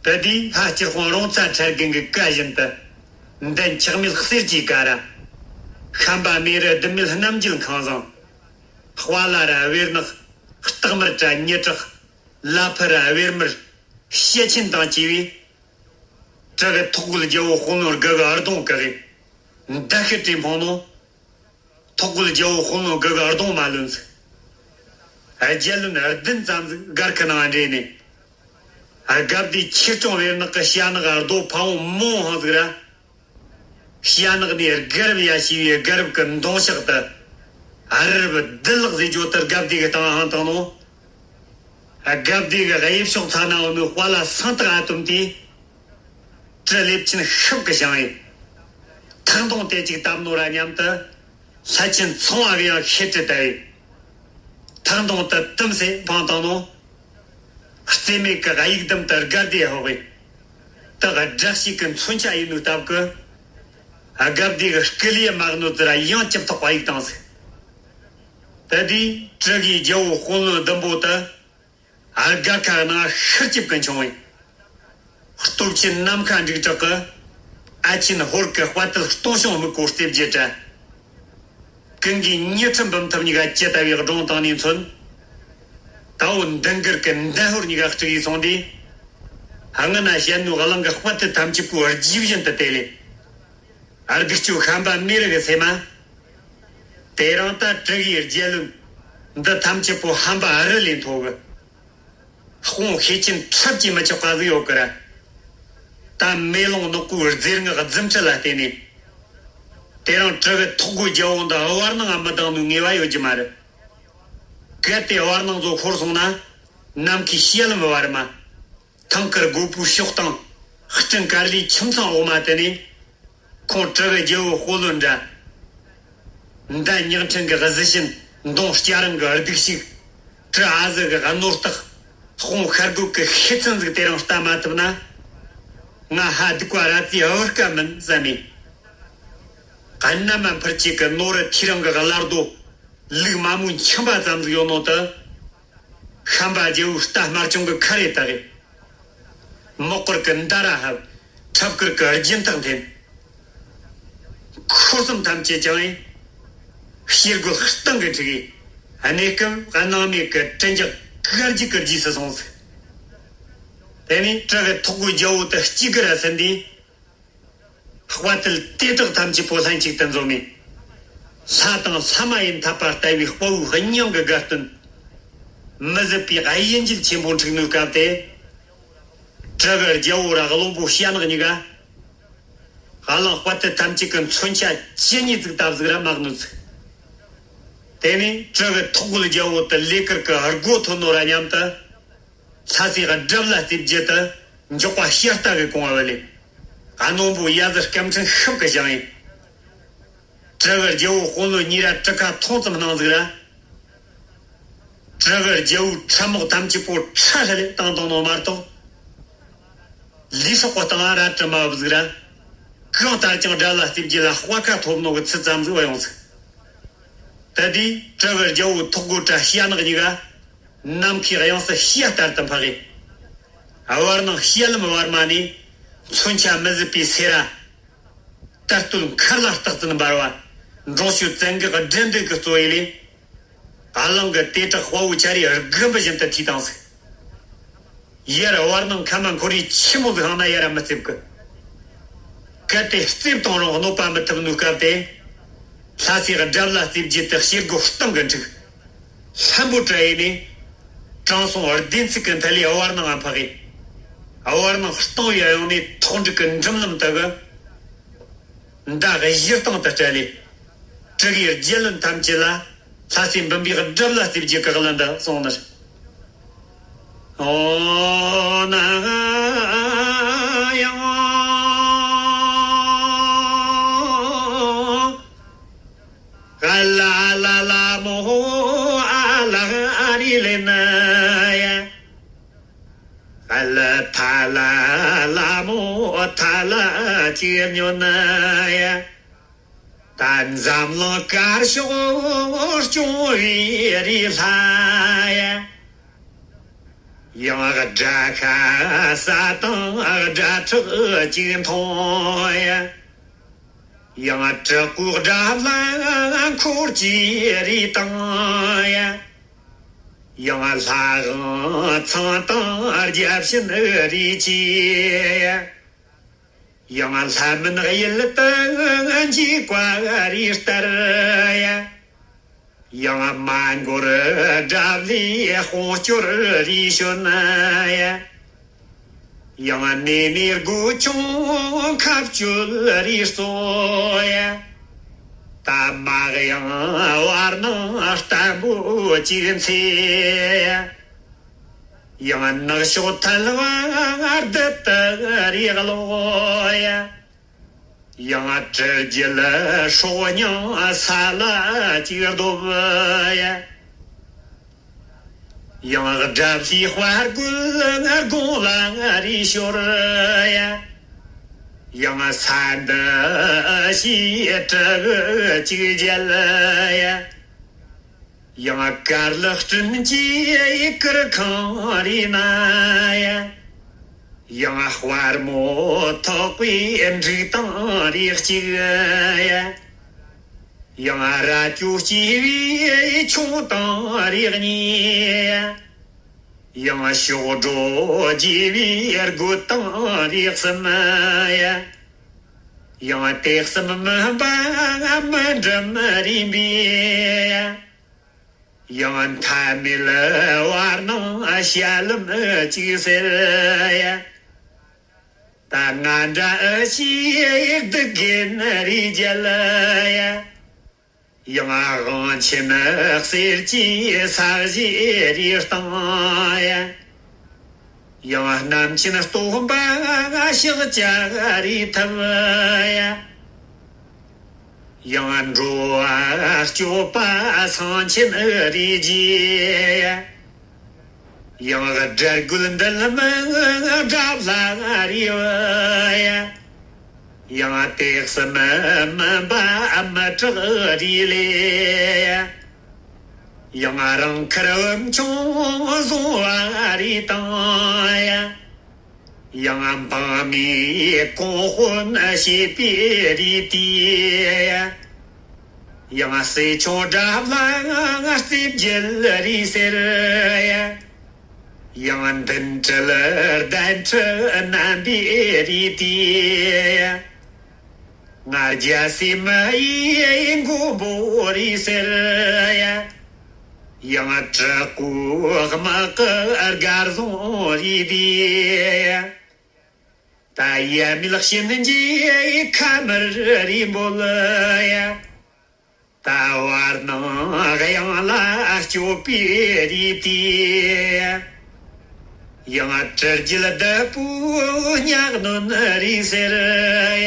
དེ་དུས་ལྷ་སྤྱིར་དཔོན་རོང་ཚ་ཁྲ་རྒན་གྱི་བཀའ་བཞིན་དུ། མདན་ཆགས་མེད་གསེར་གྱི་ཀ་ར། ཤམ་པ་མེ་རི་ལྡུམ་མེད་རྣམ་རྒྱལ་ཁང་བཟང་། དཔའ་ལ་ར་བེར་ནག་སྟག་དམར་བྲ་ཉི་བྲག་ལ་ཕུ་ར་བེར་དམར། ཤེ་ཆེན་དང་བཅས་པའི། གྲི་གི་ཐོག་གུ་རྒྱལ་བོ་དཔོན་བློན་དགུ་གི་ཨར་གདོང་བཀག་གི། མདའ་ཤི་དྲིན་འཕངས་ནོ། ཐོག་གུ་རྒྱལ་བོ་དཔོན་བློན་དགུ་གི་ཨར་གདོང་མ་ལོན་ཟིག་རྒྱལ་བློན་བདུན་ཙམ་ཟིག་སྒར་ཁ་ནང་འདྲེས་ནས། སྒབ་དེ་ཆེ་ཆུང་བེར་ནག་གི་ཞྭ་ནག་རྡོ་ཕ་བོང་མོ་ཧང་ཟིག་ར། ཞྭ་ནག་ནས་སྒར་བ་ཡ་ཞི་བའི་སྒར་བ་གི་མདུང་ཕྱག་ཏུ། ཨ་རར་བ་བདུད་ལག་ཟེར་རྒྱུ་ལྟར་སྒབ་དེ་གི་སྟེང་ཧང་བཏང་ནོ། སྒབ་དེ་གི་དབྱིབས་ཕྱོགས་ཚ་ན་འོ་ནུ་དཔའ་ལ་སང་ཐག་ཨ་དུམ་དེ། གྲི་ལེབ་ཆེན་ཤུབས་ཀྱི་བཞེངས་ཡིན། ཐག་མདུང་དེ་གཅིག་བཏབ་ནོ་ར་མཉམ་དུ། ལྷ་ཆེན་ཚོང་བ་གི་ཡང་ཤེད་གྲི་ལྟ་ཡིན། ཐག་མདུང་དུ་དུམ་སེ་འཕངས་བཏང་ནོ། རྩེ་མེད་ཀྱི་དབྱུག་ལྡུམ་དུ་སྒར་དེ་ཧོག་གི། དག་སྒྲ་ཞིག་གི་མཚོན་ཆ་ཡིན་ནོ་སྟབས་ཀྱི། སྒབ་དེ་གི་སྐུ་ལི་དམག་ནོ་དེ་ར་ཡང་ཅིབ་ཐོག་དབྱུག་བཏང་ཟིག་དེ་དུས་གྲི་གི་རྒྱལ་བོ་དཔོན་བློན་བདུན་པོ་དུ། ཨར་སྒར་ཁ་ནང་ཤར་གྱི་ཀུན་བྱུང་བས། སྟོབས་ཆེན་ནམ་མཁའ་འབྲུག་གྲགས་ཀྱི། ཨ་ཆེན་ཧོར་གྱི་དཔའ་ཐུལ་སྟོང་ཤོང་མི་གོ་རྩེ་བརྒྱད་དྲ། ཀུན་གྱི་ཉི་ཁྲི་འབུམ་ཐུབ་གཉིས་ཀ་ཇི་ལྟ་བའི་སྒྲུང་དང་ནས་མཚོན། ད་འོ་མདུན་སྒར་གྱི་མདའ་ཧོར་གཉིས་ཀ་དཀྲུགས་ཡིས་སོང་དུས། སྔ་ན་བཤད་ནོ་གླིང་གི་དཔའ་ཐུལ་ཐམས་ཅད་པོ་རྗེས་བཞིན་དུ་དེད་ལས། ཨར་སྡིག་ཅུ་ཤམ་པ་མེ་རི་གི་སེ་མ། དེ་རིང་ད་གྲི་གི་རྒྱལ་བློན། འདི་ཐམས་ཅད་པོ་ཧམ་པ་ཨ་རི་ལས་མཐོ་གི། དཔུང་ཤེད་ཆེན་ཁྲབ་ཀྱིས་མི་ཆོག་པ་ཟིག་ཡོད་གི་ར། ད་མེ་ལོང་ནག་པོའི་རྫས་སྔགས་རྫུ་འཕྲུལ་ལ་བརྟེན་ནས། དེ་རིང་གྲི་གི་ཐོག་གུ་རྒྱལ་བོ་འདི་བར་སྣང་ང་མི་ལྡང་ནོ་ངེས་པ་ཡོད་ཀྱི་མ་རེད། གལ་ཏེ་བར་སྣང་ཚོ་ཤོར་སོང་ན། ནམ་མཁའི་ཞལ་ལམ་བར་མ། ཐང་དཀར་རྒོད་པོའི་ཕྱོགས་དང་། སྤྲིན་དཀར་ལའི་ཁྱིམ་ཚང་འོག་མ་དེ་ནས། ཁོང་གྲི་གི་རྒྱལ་བོ་དཔོན་བློན་འདྲ། མདའ་ཉག་ཕྲན་གྱི་གཟི་བྱིན། མདུང་སྐྱ་རིང་གི་གདུགས་ཤིག་གྲི་ཨ་ཟི་གི་རྣོ་རྟགས། དཔུང་ཤར་རྒོད་ཀྱི་ཤེད་ཚན་ཟིག་དེ་རིང་ལྟ་མ་ཐུབ་ན། ང་ཧ་སྡིག་པ་ར་ཙི་ཨ་བུ་སྐད་མིན་བསམ་མེད། གནམ་མ་འཕུར་ཅིག་གི་ནོ་རི་ཐི་རང་གི་བླ་རྡོ། ལུག་མ་མོའི་མཆིན་པ་ཙམ་ཟིག་ཡོད་ནོ་དུ། ཤམ་པ་རྒྱལ་བོའི་རྟ་དམར་ཆུང་གི་ཁ་རེ་བཏགས། མོག་དཀར་གི་མདའ་ར་ཧབ། ཁྲབ་དཀར་གི་སྦྱིན་ཐག་འཐེན། འཁོར་གསུམ་ཐམས་ཅད་ཀྱང་ཡིན། ཤེལ་སྒོ་སྟེང་གི་འཁྲིགས། གནས་སྐབས་སྣང་མེད་ཀྱི་གྲི་འཇག་གར་གྱི་གར་གྱིས་སུ་སོང་ཟིག་དེ་ནས་གྲི་གི་ཐོག་གུ་རྒྱལ་བོ་དུ་གཅིག་གི་ར་ཟིན་དུས། དཔའ་ཐུལ་དེ་དག་ཐམས་ཅད་པོ་ལྷན་ཅིག་ཏུ་འཛོམས་ནས། ལྷ་དང་ལྷ་མ་ཡིན་འཐབ་པ་ལྟ་བུའི་དཔའ་བོའི་སྙིང་གི་དགའ་སྟོན། མི་བཟོད་པའི་གཡས་འགྱེལ་ཆེན་པོ་འཁྲིགས་ནུས་སྐབས་ཏེ། གྲི་གི་རྒྱལ་བོ་ར་བློན་པོ་ཞྭ་ནག་གཉིས་ཀ་ཨ་ལང་དཔའ་ཐུལ་ཐམས་ཅད་ཀྱི་མཚོན་ཆ་ཇི་སྙེད་ཙིག་བཏབ་ཟིག་ར་མ་གནོད་ཟིག་དེ་ནས་གྲི་གི་ཐོག་གུ་རྒྱལ་པོ་དེ་ལས་ཀིར་གི་སྒོ་ཐོན་ནོ་ར་མཉམ་དུ། ལྷ་སའི་དགྲ་བླ་རྩེ་བརྒྱད་དུ་མགྱོགས་པ་ཤ་སྟག་གི་གོང་བ་བ་ལས། ཨ་ནོ་བུ་ཡ་ཟི་སྐད་འཕྲིན་ཤུབས་ཀྱི་བཞེངས་ཡིན། གྲི་གི་རྒྱལ་པོ་དཔོན་སློབ་གཉིས་ར་གྲི་ཁ་ཐོང་ཙམ་གནང་ཟིག་ར། གྲི་གི་རྒྱལ་པོའི་ཁྲབ་རྨོག་ཐམས་ཅད་པོ་ཁྲ་ཧྲ་ལེ་བཏང་བཏང་ནོ་མ་གཏོགས། ལུས་སྲོག་གི་སྟེང་ར་གྲི་མ་བབས་ཟིག་ར། གང་ལྟར་ཀྱང་དགྲ་བླ་རྩེ་བརྒྱད་ལ་དཔའ་ཁ་ཐོབ་ནོ་གི་ཚུལ་ཙམ་ཟིག་བ་ཡོང་ཟིག་དེ་དུས་གྲི་གི་རྒྱལ་པོའི་ཐོག་གོ་གྲི་ཤ་ནག་གཉིས་ཀ་ནམ་མཁའི་དབྱིངས་སུ་ཤ་ལྟར་དུ་འཕགས་ཡིན། བར་སྣང་ཤ་ལམ་བར་མ་ནས་མཚོན་ཆ་མི་བཟད་པའི་སེ་ར། དར་སྟོད་མཁར་ལ་སྟག་རྩེན་འབར་བ། འབྲོང་ཆུ་བཙན་འགག་དགྲ་འདུལ་གྱི་གཙོ་ཡི་ལས། ཨ་ལང་གི་དེ་དྲག་དཔའ་བོ་ཆ་རེ་དགུན་འབུ་བཞིན་དུ་ཐུལ་བཏང་ཟིག་ཡར་བར་སྣང་ཁ་མ་འཁོར་རི་ཆི་མོ་ཟིག་ཧང་ན་ཡར་མི་རྩེབ་གི་གལ་ཏེ་རྩེབ་བཏང་རུང་གནོད་པ་མི་ཐུབ་ནུས་སྐབས་དེ། ལྷ་སའི་དགྲ་བླ་རྩེ་བརྒྱད་དུ་ཞེ་སྒོ་གཏམ་གི་འཁྲུག་ལྷན་པོ་བྲལ་ཡིན་ནས། དྲང་སྲོང་བདེན་ཚིག་གི་མཐའ་ལས་བར་སྣང་ང་འཕགས་ཡིན། བར་སྣང་སྟོང་ཡ་ཡོང་ནས་ཐོག་འགྲིག་གི་འགྲིམ་ལམ་དུ་གི་མདའ་གཞི་སྟེང་དུ་སྤྲད་ལས། གྲི་གུའི་རྒྱལ་བློན་ཐམས་ཅད་ལ། ལྷ་སའི་འབུམ་པའི་དགྲ་བླ་རྩེ་བརྒྱད་གི་གླུ་འདི་གསུངས་ནི། ཨོ་ན་ཡང་། ག་ལ་ལ་ལ་མོ་ཨ་ལ་ཨ་རི་ལེ་ན་ཡ། ཨ་ལ་ཐ་ལ་ལ་མོ་ཐ་ལ་ཅི་ཉོ་ན་ཡ། ད་འཛམ་གླིང་དཀར་ཕྱོགས་སྐྱོང་བའི་རི་ལྷ་ཡ། ཡང་དགྲ་ཤ་ཟ་དང་དགྲ་ཁྲག་ཅིག་འཐུང་ཡ། ཡང་དྲག་པོའི་དགྲ་ལྷ་འཁོར་གྱི་རིས་དང་ཡ། ཡང་ལྷ་དབང་ཚང་དང་རྒྱལ་ཕྱིན་རིས་ཀྱི་ཡ། ཡང་ལྷ་མིན་གཡུལ་དུ་འཇུག་པ་རིས་ལྟར་ཡ། ཡང་མ་འགོར་དགྲ་བླའི་དཔུང་སྐྱོར་རིས་བྱོན་ཡ། ཡང་གནས་མེད་སྒོ་ཆུང་ཁ་བཅོལ་རིས་སོ་ཡ། ད་མ་གཡང་བར་སྣང་བརྟན་པོ་ཅིག་འཚེ་ཡ། ཡང་ནག་ཕྱོགས་ཐལ་བ་རྡུལ་དུ་རིས་ལོག་ཡ། ཡང་གྲི་རྒྱལ་སྲོག་སྙིང་ས་ལ་ཅིག་རྡོབ་ཡ། ཡང་དགྲ་བླའི་དཔའ་རྒོད་དགུང་ལ་རིས་ཤོར་ཡ། ཡང་ས་འདི་ཞེས་གྲི་གུ་ཅིག་བརྒྱལ་ཡ། ཡང་དཀར་ལག་སྤྲིན་གྱི་གུར་ཁང་རིས་ན་ཡ། ཡང་དཔལ་མོ་ཐོག་པའི་འབྲུག་དང་རིས་གཅིག་ཡ། ཡང་རྭ་ཅོ་སྐྱེས་པའི་མཆོང་དང་རིས་གཉིས་ཡ། ཡང་གཤོག་སྒྲོ་རྒྱས་པའི་རྒོད་དང་རིས་གསུམ་ཡ། ཡང་དེ་གསུམ་མིན་པ་མི་འགྲིམ་རིས་འབུས་ཡ། ཡང་མཐའ་མེད་བར་སྣང་ཞལ་ལམ་གཅིག་ཟེར་ཡ། ད་ང་འདྲ་ཨ་ཞེས་སྡུག་གིན་རིས་བརྒྱལ་ཡ། ཡང་དབང་ཆེན་གསེར་གྱི་ས་གཞི་རིས་སྟེང་ཡ། ཡང་རྣམ་མཁྱེན་སྟོན་པ་ཤཱཀྱ་རིས་ཐུབ་ཡ། ཡང་འགྲོ་བ་སྐྱོབ་པ་སེང་ཆེན་རིས་བརྒྱད་ཡ། ཡང་དགྲ་རྒོད་འདུལ་མི་དགྲ་བླ་རིས་ཡ། ཡང་དེ་གསུམ་མིན་པ་མི་དྲག་རིས་ལས་ཡ། ཡང་རང་ཁར་བུམ་ཆུང་བཟུང་བ་རིས་དང་ཡ། ཡང་འབངས་མི་གོང་དཔོན་བྱེད་པའི་རིས་དེ་ཡ། ཡང་སྲས་ཆུང་དགྲ་བླ་རྩེ་བརྒྱད་རིས་ཟེར་ཡ། ཡང་མདུན་གྲལ་གདན་ཁྲི་བསྣན་པའི་རིས་དེ་ཡ། ང་རྒྱལ་སྲས་མི་ཡི་མགོན་པོ་རིས་ཟེར་ཡ། ཡང་དྲག་པོའི་དམག་གི་སྒར་བཟུང་རིས་དེ་ཡ། ད་ཡ་མིལ་ཤིན་གྱི་ཁ་མར་རི་འབོལ་ཡ། ད་བར་སྣང་གཡང་ལ་སྐྱོད་པའི་རི་དེ། ཡང་དྲི་རྒྱལ་བདུད་པོའི་སྙག་གནོན་རི་ཟེར་ཡ།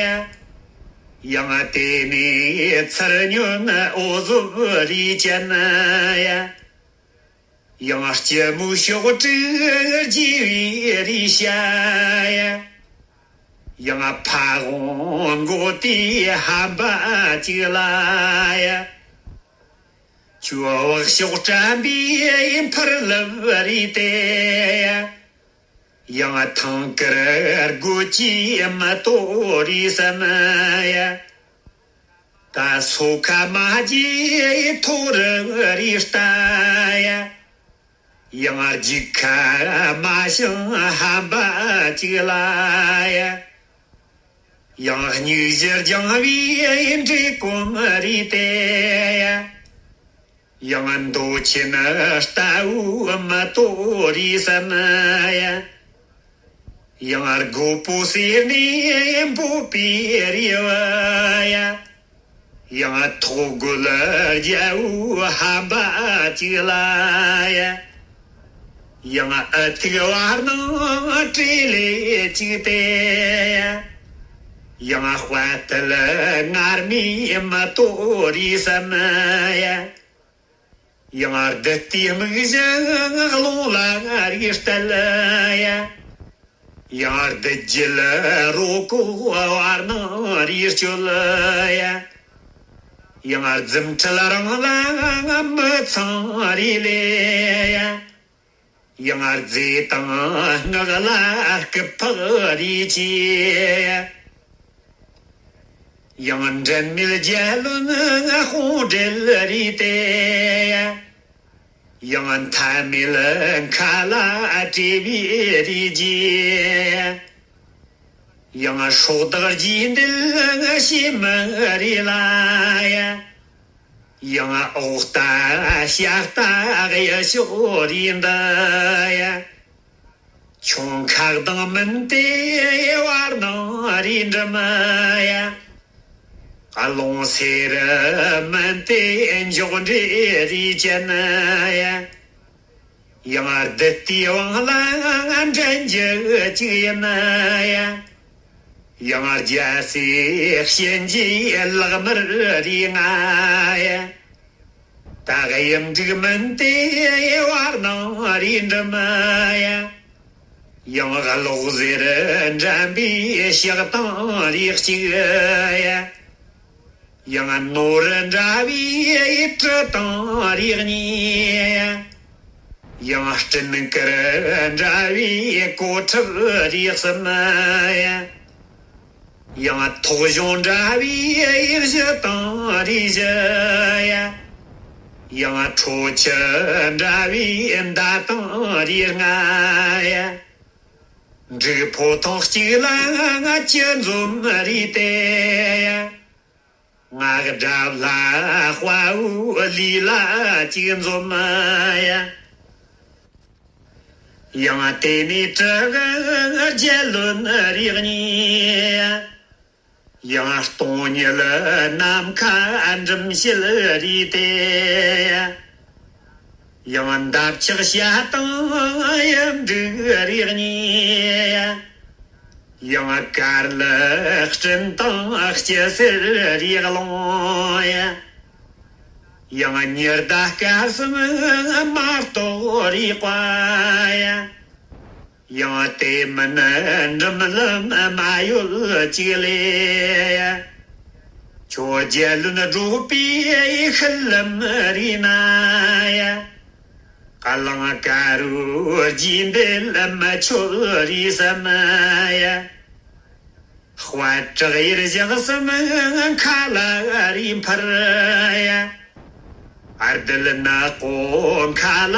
ཡང་དེ་ནས་ཚུར་ཉོན་འོ་ཟོབ་རི་ཅན་ཡ། ཡང་སྐྱི་མོའི་ཤོག་དྲིལ་རྒྱས་པའི་རི་ཤ་ཡ། ཡང་ཕ་བོང་མགོ་དེའི་ཧམ་པ་གཅིག་ལ་ཡ། ཅོ་བག་ཤོག་སྐྲན་པའི་འཕུར་ལབ་རི་དེ་ཡ། ཡང་ཐང་དཀར་རྒོད་ཀྱི་མེ་ཏོག་རི་བསམ་ཡ། ད་སོ་ཁ་མ་གྱི་ཐོ་རི་རི་ལྟ་ཡ། ཡང་རྒྱུག་ཁ་མ་ཤིང་ཧམ་པ་གཅིག་ལ་ཡ། ཡང་སྙིགས་ཞུ་རྒྱང་བའི་འདྲེ་གོམ་རི་དེ་ཡ། ཡང་མདོ་ཆེན་ལྟ་བུའི་མེ་ཏོག་རི་བསམ་ཡ། ཡང་རྒོད་པོ་ཟེར་ནས་འབོད་པའི་རི་བ་ཡ། ཡང་ཐོག་རྒོད་རྒྱལ་བོའི་ཧམ་པ་གཅིག་ལ་ཡ། ཡང་ཨ་ཐུག་བར་སྣང་སྤྲེལ་ལེ་གཅིག་དེ་ཡ། ཡང་དཔལ་དལ་ངར་མའི་མེ་ཏོག་རི་བསམ་ཡ། ཡང་བདུད་རྟའི་མིག་བཞིན་རླུང་ལ་རིག་བསྟད་ཡ། ཡང་བདུད་རྒྱལ་རོ་ཀོ་བར་སྣང་རིག་བཅོལ་ཡ། ཡང་རྫུ་འཕྲུལ་རང་ལ་མི་ཚང་རིག་ལེ་ཡ། ཡང་རྫས་དང་སྔགས་ལ་སྐུད་འཕགས་རིག་ཅེས། ཡང་འབྲལ་མེད་རྒྱལ་བློན་དཔུང་འབྲེལ་རིག་སྟེ། ཡང་མཐའ་མེད་མཁའ་ལ་བྲེས་པའི་རིག་རྒྱས། ཡང་སྲོག་བདག་རྒྱུད་འདེད་ཕྱི་མི་རིག་ལ་ཡ། ཡང་འོག་ལྟ་ཤ་ལྟ་གཡུ་ཕྱོགས་རིག་འདི་ཡ། ཁྱུང་ཁ་གདངས་མུན་དེ་བར་སྣང་རིག་འབྲུམ་ཡ། རླུང་སེར་མུན་དེ་མགྱོགས་འདྲེས་རིག་ཅན་ཡ། ཡང་བདུད་རྟའི་དབང་ལ་འདྲེན་རྒྱུ་གཅིག་ཡིན་ཡ། ཡང་རྒྱལ་སྲས་གཤིན་རྗེའི་ལག་དམར་རིག་ང་ཡ། ད་གཡུ་འབྲུག་མུན་དེ་བར་སྣང་རིག་འབྲུམ་ཡ། ཡང་གློག་ཟེར་འགྲན་པའི་ཕྱག་དང་རིག་གཅིག་ཡ། ཡང་ནོར་འདྲ་བའི་གྲི་དང་རིག་གཉིས་ཡ། ཡང་སྤྲིན་དཀར་འདྲ་བའི་གོ་ཁྲབ་རིག་གསུམ་ཡ། ཡང་ཐོག་གཞོང་འདྲ་བའི་གཞུ་དང་རིག་བཞི་ཡ། ཡང་ཁྲོ་ཆུ་འདྲ་བའི་མདའ་དང་རིག་ལྔ་ཡ། འབྲུག་ཕོ་ཐང་གཅིག་ལ་ལྔ་བཅུ་འཛོམས་རིག་སྟེ་ཡ། ང་དགྲ་ལྷ་དཔའ་བོའི་ལུས་ལ་གཅིག་འཛོམས་ཡ། ཡང་དེ་ནས་གྲི་གུ་རྒྱལ་བློན་རིགས་གཉིས། ཡང་སྟོང་ཉིད་ནམ་མཁའ་འབྲུམ་བཞད་རིག་སྟེ། ཡང་འདབ་ཆགས་བྱ་དང་གཡུ་འབྲུག་རིགས་གཉིས། ཡང་དཀར་ལི་སྤྲིན་དང་སྐྱི་སེར་རིགས་ཀླུང་། ཡང་ཉི་ཟླ་སྐར་གསུམ་མ་གཏོགས་རིག་པ་ཡ། ཡང་དེ་མིན་འབྲུམ་ལམ་མ་ཡོད་ཅིག་ལས། ཁྱོད་རྒྱལ་བློན་འགྲོགས་པའི་ཤུལ་ལམ་རིག་ན་ཡ། གླང་དཀར་རོ་རྗེས་འདེད་མི་ཆོད་རིག་བསམ་ཡ། དཔལ་བྲག་ཡེར་བཞག་གསུམ་མཁའ་ལ་རིག་འཕུར་ཡ། ཨར་དལ་ནག་པོ་མཁའ་ལ་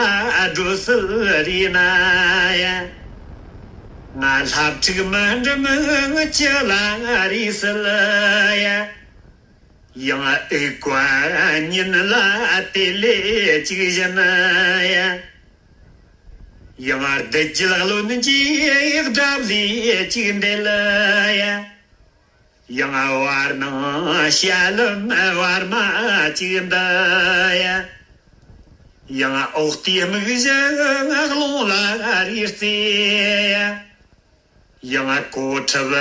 སྒྲོ་སིལ་རིག་ན་ཡ། ང་ལྷ་ཕྲུག་མི་འགྲིམ་ཅི་ལ་རིག་སིལ་ཡ། ཡང་ཨུ་ཀ་ཉིན་ལ་དེ་ལས་གཅིག་བཞིན་ཡ། ཡང་བདུད་རྒྱུད་བློན་གྱི་དགྲ་བླའི་གཅིག་འདེད་ཡ། ཡང་བར་སྣང་ཞལ་ལམ་བར་མ་གཅིག་འདི་ཡ། ཡང་འོག་ཏུ་སྨུག་བཞི་རླུང་ལ་རེག་རྩེ་ཡ། ཡང་གོ་ཁྲབ་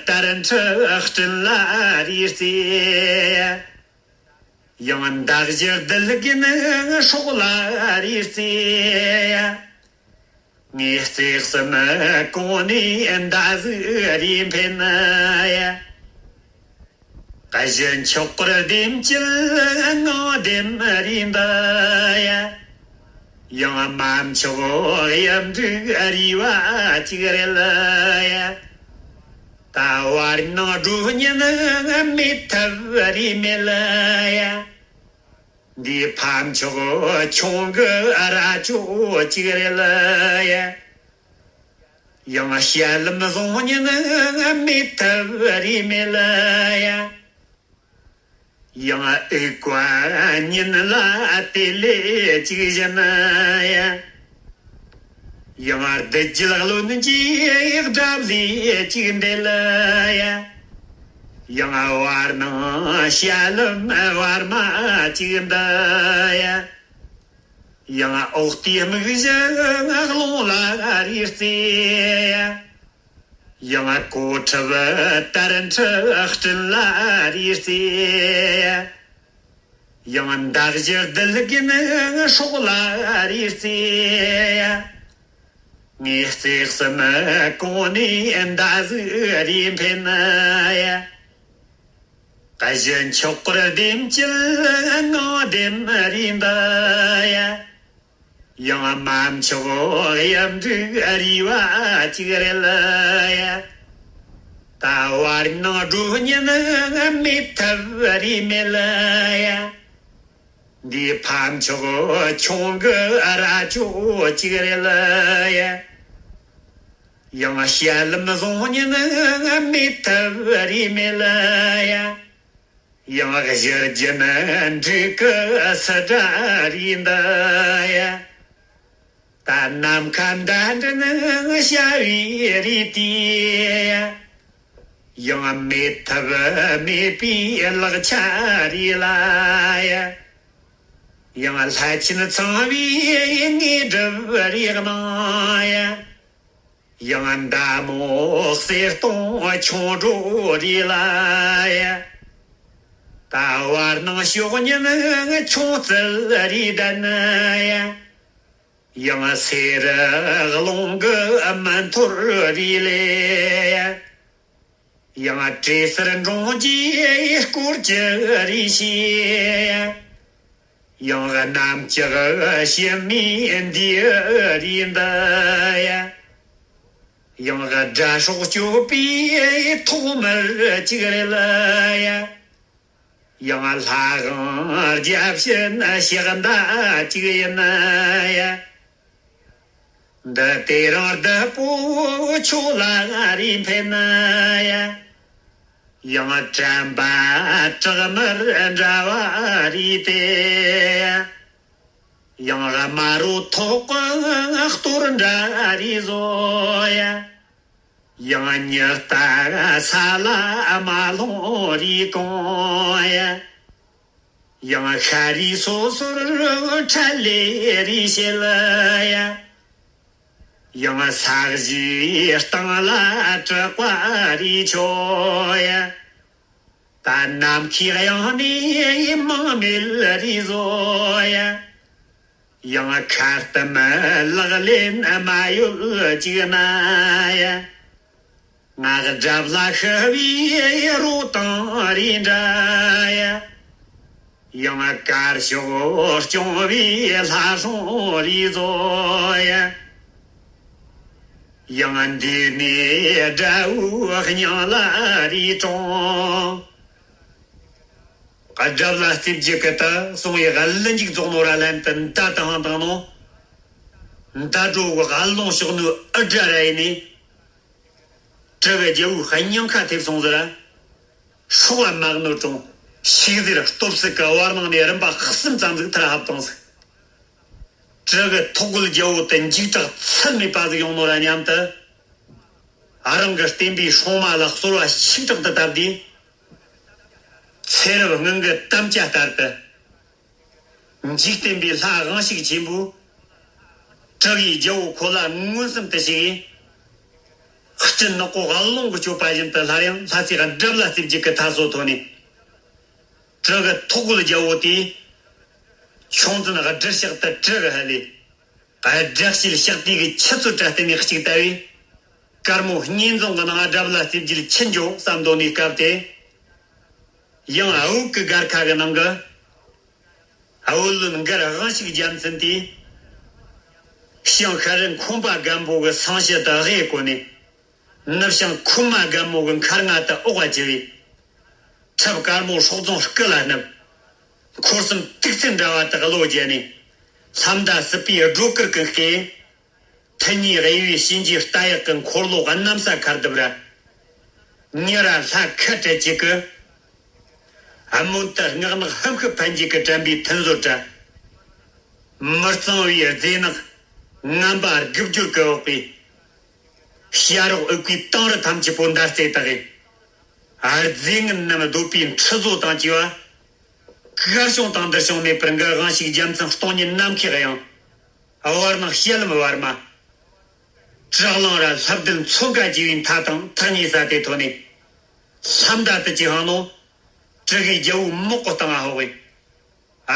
དར་འཕྲི་སྤྲིན་ལ་རེག་རྩེ་ཡ། ཡང་མདའ་གཞུ་རྡུལ་རྒན་སྲོག་ལ་རེག་རྩེ་ཡ། ངས་རྩེ་གསུམ་གོང་ནས་མདའ་གཟུགས་རེ་འཕེན་ཡ། གཞི་མཆོག་གུར་ལྡེམ་དཀྱིལ་ངང་ལྡེམ་རེ་འདི་ཡ། ཡང་དམར་མཆོག་གཡུ་འབྲུག་རེ་བ་གཅིག་རལ་ཡ། ད་བར་སྣང་སྒྲོ་བརྙན་མེད་ཐབས་རེ་མེད་ཡ། འདིའི་ཕ་མཆོག་ཁྱུང་གི་རྭ་ཅོ་གཅིག་རལ་ཡ། ཡང་ཞལ་ལམ་བཟང་ཉིན་མེད་ཐབས་རེ་མེད་ཡ། ཡང་ཨུ་ཀ་ཉིན་ལ་དེ་ལས་གཅིག་བཞིན་ཡ། ཡང་བདུད་རྒྱུད་བློན་གྱི་དགྲ་བླའི་གཅིག་འདེད་ཡ། ཡང་བར་སྣང་ཞལ་ལམ་བར་མ་གཅིག་འདི་ཡ། ཡང་འོག་ཏུ་སྨུག་བཞི་རླུང་ལ་རེག་རྩེ་ཡ། ཡང་གོ་ཁྲབ་དར་འཕྲི་སྤྲིན་ལ་རེག་རྩེ་ཡ། ཡང་མདའ་གཞུ་རྡུལ་རྒན་སྲོག་ལ་རེག་རྩེ་ཡ། ངས་རྩེ་གསུམ་གོང་ནས་མདའ་གཟུགས་རེ་འཕེན་ཡ། གཞི་མཆོག་གུར་ལྡེམ་དཀྱིལ་ངང་ལྡེམ་རེ་འདི་ཡ། ཡང་དམར་མཆོག་གཡུ་འབྲུག་རེ་བ་གཅིག་རལ་ཡ། ད་བར་སྣང་སྒྲོ་བརྙན་མེད་ཐབས་རེ་མེད་ཡ། འདིའི་ཕ་མཆོག་ཁྱུང་གི་རྭ་ཅོ་གཅིག་རལ་ཡ། ཡང་ཞལ་ལམ་བཟང་ཉིན་མེད་ཐབས་རེ་མེད་ཡ། ཡང་གཞི་རྒྱུན་འབྲུག་གི་སི་ཏྲ་རེ་འདི་ཡ། ད་ནམ་མཁའ་མདའ་འདྲེན་བྱ་བའི་རེ་ལྟོས་ཡ། ཡང་མེད་ཐབས་མེད་པའི་ལག་ཆ་རེ་ལ་ཡ། ཡང་ལྷ་ཆེན་ཚངས་པའི་དངོས་གྲུབ་རེ་གནང་ཡ། ཡང་མདའ་མོ་གསེར་སྟོང་ཆུང་སྒྲོ་རེ་ལ་ཡ། ད་བར་སྣང་ཕྱོགས་ཉིན་ཆུང་རྩལ་རེ་ལྡན་ཡ། ཡང་སེར་རླུང་གི་མུན་ཐོར་རེ་ལས་ཡ། ཡང་བྲེ་སེར་འབྲོང་རྒྱས་སྐོར་གྱི་རེ་བྱེད། ཡང་གནམ་ལྕགས་ཕྱི་མའི་འདི་རེ་འདི་ཡ། ཡང་དགྲ་སྲོག་གཅོད་པའི་ཐོག་མར་གཅིག་རལ་ཡ། ཡང་ལྷ་དབང་རྒྱལ་ཕྱི་ན་ཕྱག་མདའ་གཅིག་ཡིན་ཡ། འདི་དེ་རིང་བདུད་པོ་ཁྱོད་ལ་རེ་འཕེན་ཡ། ཡང་དྲན་པ་བྲག་དམར་འདྲ་བ་རེ་སྟེར་ཡ། ཡང་དམར་རོ་ཐོག་གི་གཏོར་འདྲ་རེ་བཟོ་ཡ། ཡང་ཉི་ལྟར་ས་ལ་མ་ལྷུང་རེ་གང་ཡ། ཡང་ཤ་རུས་སོ་སོར་ཁྲལ་ལས་རེ་བྱེད་ལ་ཡ། ཡང་ས་གཞིའི་སྟེང་ལ་དྲེག་པ་རེ་འཕྱོ་ཡ། ད་ནམ་མཁའི་དབྱིངས་ནས་མང་མེད་རེ་བཟོ་ཡ། ཡང་ཁ་གཏུམ་ལག་ལེན་མ་ཡོད་ཅིག་ན་ཡ། ང་དགྲ་བླ་ཤི་བའི་རོ་དང་རེ་འདྲ་ཡ། ཡང་དཀར་ཕྱོགས་སྐྱོང་བའི་ལྷ་སྲུང་རེ་བཟོ་ཡ། ཡང་འདི་ནས་དགྲ་བོའི་སྙིང་ལ་རེ་དྲོངས། དགྲ་བླ་རྩེ་རྒྱུད་ཀྱི་ད་སོང་བའི་ག་ལན་ཅིག་རྫོགས་ནོ་ར་ལན་དུ་མདའ་དང་དང་ནོ། མདའ་དྲོ་བའི་ག་ལོང་ཕྱོགས་ནོའི་ཨུ་དྲ་ར་ཡིན་ནི། གྲི་གི་རྒྱལ་བོའི་སྙིང་ཁ་ཐེབས་སོང་ཟེར། སྲོག་ལ་མ་གནོད་རུང་ཤིག་ཟེར་སྟོབས་སུ་གི་བར་སྣང་ནས་རིམ་པ་གསུམ་ཙམ་ཟིག་ཐར་ཧབ་བཏང་ཟིག་སྤྲུལ་གི་ཐོག་རྒོད་རྒྱལ་པོ་དེ་འཇིགས་སྐྲག་ཚད་མེད་པ་ཟིག་ཡོང་ནོ་ར་སྙམ་དུ། རང་གི་བསྟན་པའི་སྲུང་མ་ལ་གསོལ་བ་ཤིག་དྲག་ཏུ་བཏབ་དུས། ཚེ་རབས་སྔོན་གྱི་དམ་བཅའ་ལྟར་དུ། འཇིག་རྟེན་པའི་ལྷ་དབང་ཕྱུག་ཆེན་པོས། སྤྲུལ་གི་རྒྱལ་པོ་ཁོ་ལ་མངོན་སུམ་དུ་ཞུགས། སྤྲིན་ནག་པོ་རླུང་གིས་གཅོད་པ་བཞིན་དུ་སླར་ཡང་ལྷ་སའི་དགྲ་བླ་རྩེ་བརྒྱད་ཀྱི་མཐའ་སོར་ཐོན་ནས། སྤྲུལ་གི་ཐོག་རྒོད་རྒྱལ་པོ་དེས། ཁྱུང་བཙན་སྦྲུལ་ཞགས་དེ་སྤྲུལ་གི་ཧ་ལས། དགྲ་བཤེད་ཕྱག་དེ་གི་ཆུ་ཚོད་དྲ་བརྟེན་ནས་གཅིག་ལྟ་བས། དཀར་མོ་བསྙེན་རྫོང་གི་ནང་དགྲ་བླ་རྩེ་བརྒྱད་ཁྱེར་འགྱོ་བསམ་འདོད་ནས་སྐབས་དེ། ཡང་འུག་གི་སྒར་ཁ་གི་ནང་གི། བུ་ལོན་མགར་དབང་ཕྱུག་རྒྱལ་མཚན་དེས། ཞིང་ཤར་རི་འཁོན་པ་སྒམ་པོ་གི་སང་ཕྱི་དུ་གཡས་བསྐོར་ནས། ནུབ་བྱང་ཁོལ་མ་སྒམ་པོ་གི་མཁར་རྔ་དུ་འོག་བ་བཅུ་བས། ཁྲབ་དཀར་མོ་སྲོག་རྫོང་སྐུ་ལ་བསྣུབས། འཁོར་གསུམ་དུག་རྩི་འདྲ་བ་དག་བློ་བརྒྱལ་ནས། ལྷ་མདའ་སྲིད་པའི་སྒྲོ་སྐུར་གི་སྐེ། མཐུ་ཉིད་དབྱེ་བའི་གཤིན་རྗེའི་རྟ་གཡག་གི་འཁོར་ལོ་གནམ་ས་ཁར་བརྡིབས་ར། ཉེ་ར་ལྷ་ཁ་བྲལ་གཅིག་གི། སྨོན་དུ་སྔགས་ནག་ཧུམ་ཤུ་ཕན་འབྱེད་ཀྱི་དྲན་པའི་མཐུན་བཟོ་གྲལ། མི་གཙང་བའི་རྫས་ནག་ངན་པ་དགུ་བརྒྱུད་ཀྱི་འོག་པའི། བྱ་རོག་ཨུ་ཀའི་དང་རི་ཐམས་ཅད་པོ་མདའ་རྩེ་དག་གིས། རྫས་ངན་རྣམས་སྡོད་པའི་ཁྲི་བཟོ་དང་བཅས་པ། གར་བྱུང་དང་འདིར་བྱུང་མེད་པར་མགར་དབང་ཕྱུག་རྒྱལ་མཚན་སྟོང་ཉིད་ནམ་མཁའི་གཡང་། བར་སྣང་ཞལ་ལམ་བར་མ། བྲག་ལང་ར་ལྷ་བདུད་མཚོ་འགའ་བརྗེ་བའི་མཐའ་དང་ཐག་ཉེ་ས་དེ་ཐོན་ནས། ལྷ་མདའ་དུ་ཅི་ཧང་ནོ། སྤྲུལ་གི་རྒྱལ་པོའི་མག་གོ་བཏང་ང་ཧོ་གི།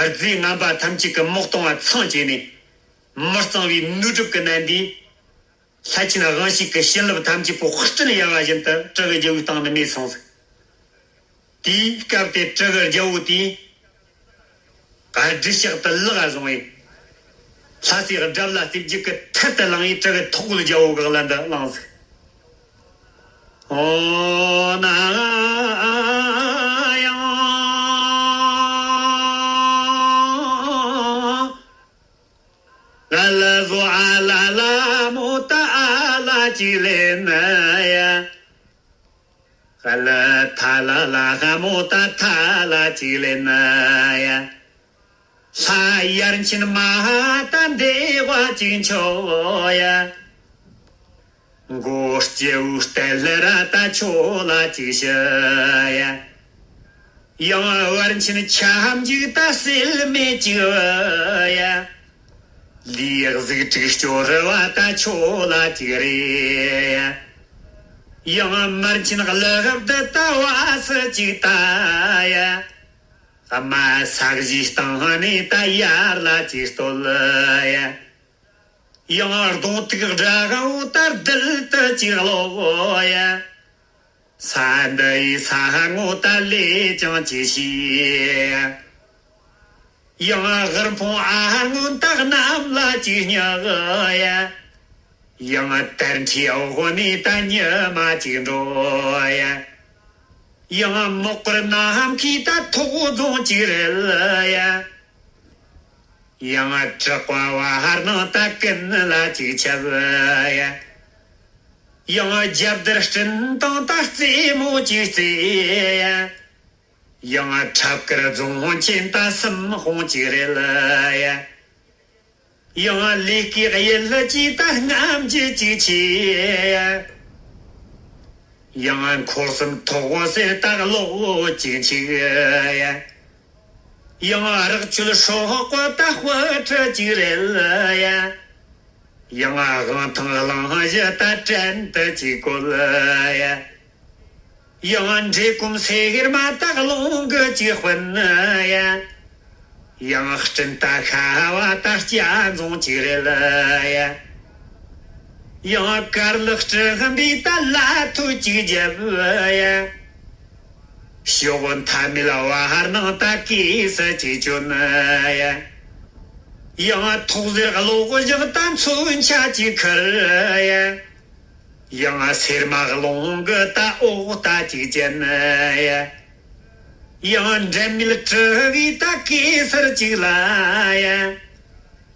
རྫས་ངན་པ་ཐམས་ཅད་ཀྱི་མག་གཏོང་བ་ཚང་བཅས་ནས། མི་གཙང་བའི་ནུས་གྲུབ་ཀྱི་ནད་འདིས། ལྷ་ཆེན་དབང་ཕྱུག་གི་བྱིན་རླབས་ཐམས་ཅད་པོ་སྤྲིན་ཡལ་བ་བཞིན་དུ་སྤྲུལ་གི་རྒྱལ་པོའི་སྟེང་ནས་མེད་སོང་ཟིག། དེའི་སྐབས་དེ་སྤྲུལ་གི་རྒྱལ་པོ་དེས། སྦྲུལ་ཞགས་དེ་ལག་བཟུང་བས། ལྷ་སའི་དགྲ་བླ་རྩེ་བརྒྱད་ཀྱི་ཐད་དུ་ལངས་ཡས་སྤྲུལ་གི་ཐོག་རྒོད་རྒྱལ་པོ་གི་ཀླད་འདི་བླངས་ཟིག། ཨོ་ན་ཡང་། ཨ་ལ་བཟོ་ཨ་ལ་ལ་མོ་ཏ་ཨ་ལ་ཅིག་ལེན་ཡ། ཨ་ལ་ཐ་ལ་ལ་ཧ་མོ་ཏ་ཐ་ལ་ཅིག་ལེན་ཡ། ལྷ་ཡར་ཕྱིན་མ་ཏ་འདེ་བ་ཅིག་འཆོ་ཡ། མགོ་སྐྱེ་བོའི་རྟ་ལ་ར་ཏ་ཆོ་ལ་ཅིག་ཤི་ཡ། ཡང་བར་ཆེན་ཁྱབ་འཇུག་ད་སེལ་མེད་ཅིག་ཡ། ལུས་གཟུགས་དྲུག་སྐྱོར་བ་ད་ཆོ་ལ་ཅིག་རེ་ཡ། ཡང་མར་ཆེན་ལག་བདུད་ད་བ་སུ་ཅིག་ད་ཡ། དམའ་ས་གཞིའི་སྟེང་ནས་ད་ཡར་ལ་ཅིག་བསྟོད་ཡ། ཡང་གདོང་ཐུག་དགྲ་བོ་ད་རྡུལ་དུ་ཅིག་ལོག་ཡ། ས་འདི་ཡི་ས་ངོ་ད་ལས་ཀྱང་ཅི་ཤེས། ཡང་དབུལ་ཕོངས་ཨ་སྔོན་ད་གནམ་ལ་ཅིག་སྙེག་ཡ། ཡང་དར་འཕྲིའི་འོག་ནས་ད་ཉི་མ་ཅིག་འགྲོ་ཡ། ཡང་མོག་གུར་ནམ་མཁའི་ད་ཐོག་རྫོང་ཅིག་རལ་ཡ། ཡང་དྲག་པ་བ་ཧར་ནང་ད་ཀུན་ལ་ཅིག་ཁྱབ་ཡ། ཡང་རྒྱབ་དར་སྤྲིན་དང་ད་རྩེ་མོ་ཅིག་རྩེ་ཡ། ཡང་ཁྲབ་དཀར་རྫོང་ཆེན་ད་སུམ་དཔོན་ཅིག་རལ་ཡ། ཡང་ལས་ཀའི་གཡུལ་ལ་ཅིག་ད་རྔམ་བརྗིད་ཅིག་ཆེ་ཡ། ཡང་འཁོར་གསུམ་ཐོག་སེར་ད་གློག་ཅིག་འཁྱུག་ཡ། ཡང་རག་ཆུལ་སྲོག་པོ་ད་དཔུ་ཁྲི་ཅིག་རལ་ཡ། ཡང་དབང་ཐང་གླིང་བཞི་ད་བྲན་དུ་ཅིག་བཀོལ་ཡ། ཡང་འདྲེ་གོམ་སེར་མ་ད་རླུང་གིས་ཅིག་སྤུན་ཡ། ཡང་སྤྲིན་ད་ཤ་བ་ད་སྐྱ་རྫོང་ཅིག་རལ་ཡ། ཡང་དཀར་ལག་སྤྲིན་འདི་ད་ལ་ཐུག་ཅིག་རྒྱབ་ཡ། ཤོག་མཐའ་མེད་བ་ཧར་ནང་ད་གེ་སར་ཅིག་བྱོན་ཡ། ཡང་ཐོག་ཟེར་གློག་བཞག་ད་མཚོན་ཆ་ཅིག་ཁུར་ཡ། ཡང་སེར་མ་རླུང་གི་ད་འོག་ད་ཅིག་ཅན་ཡ། ཡང་འབྲལ་མེད་གྲུ་གི་ད་གེ་སར་ཅིག་ལ་ཡ།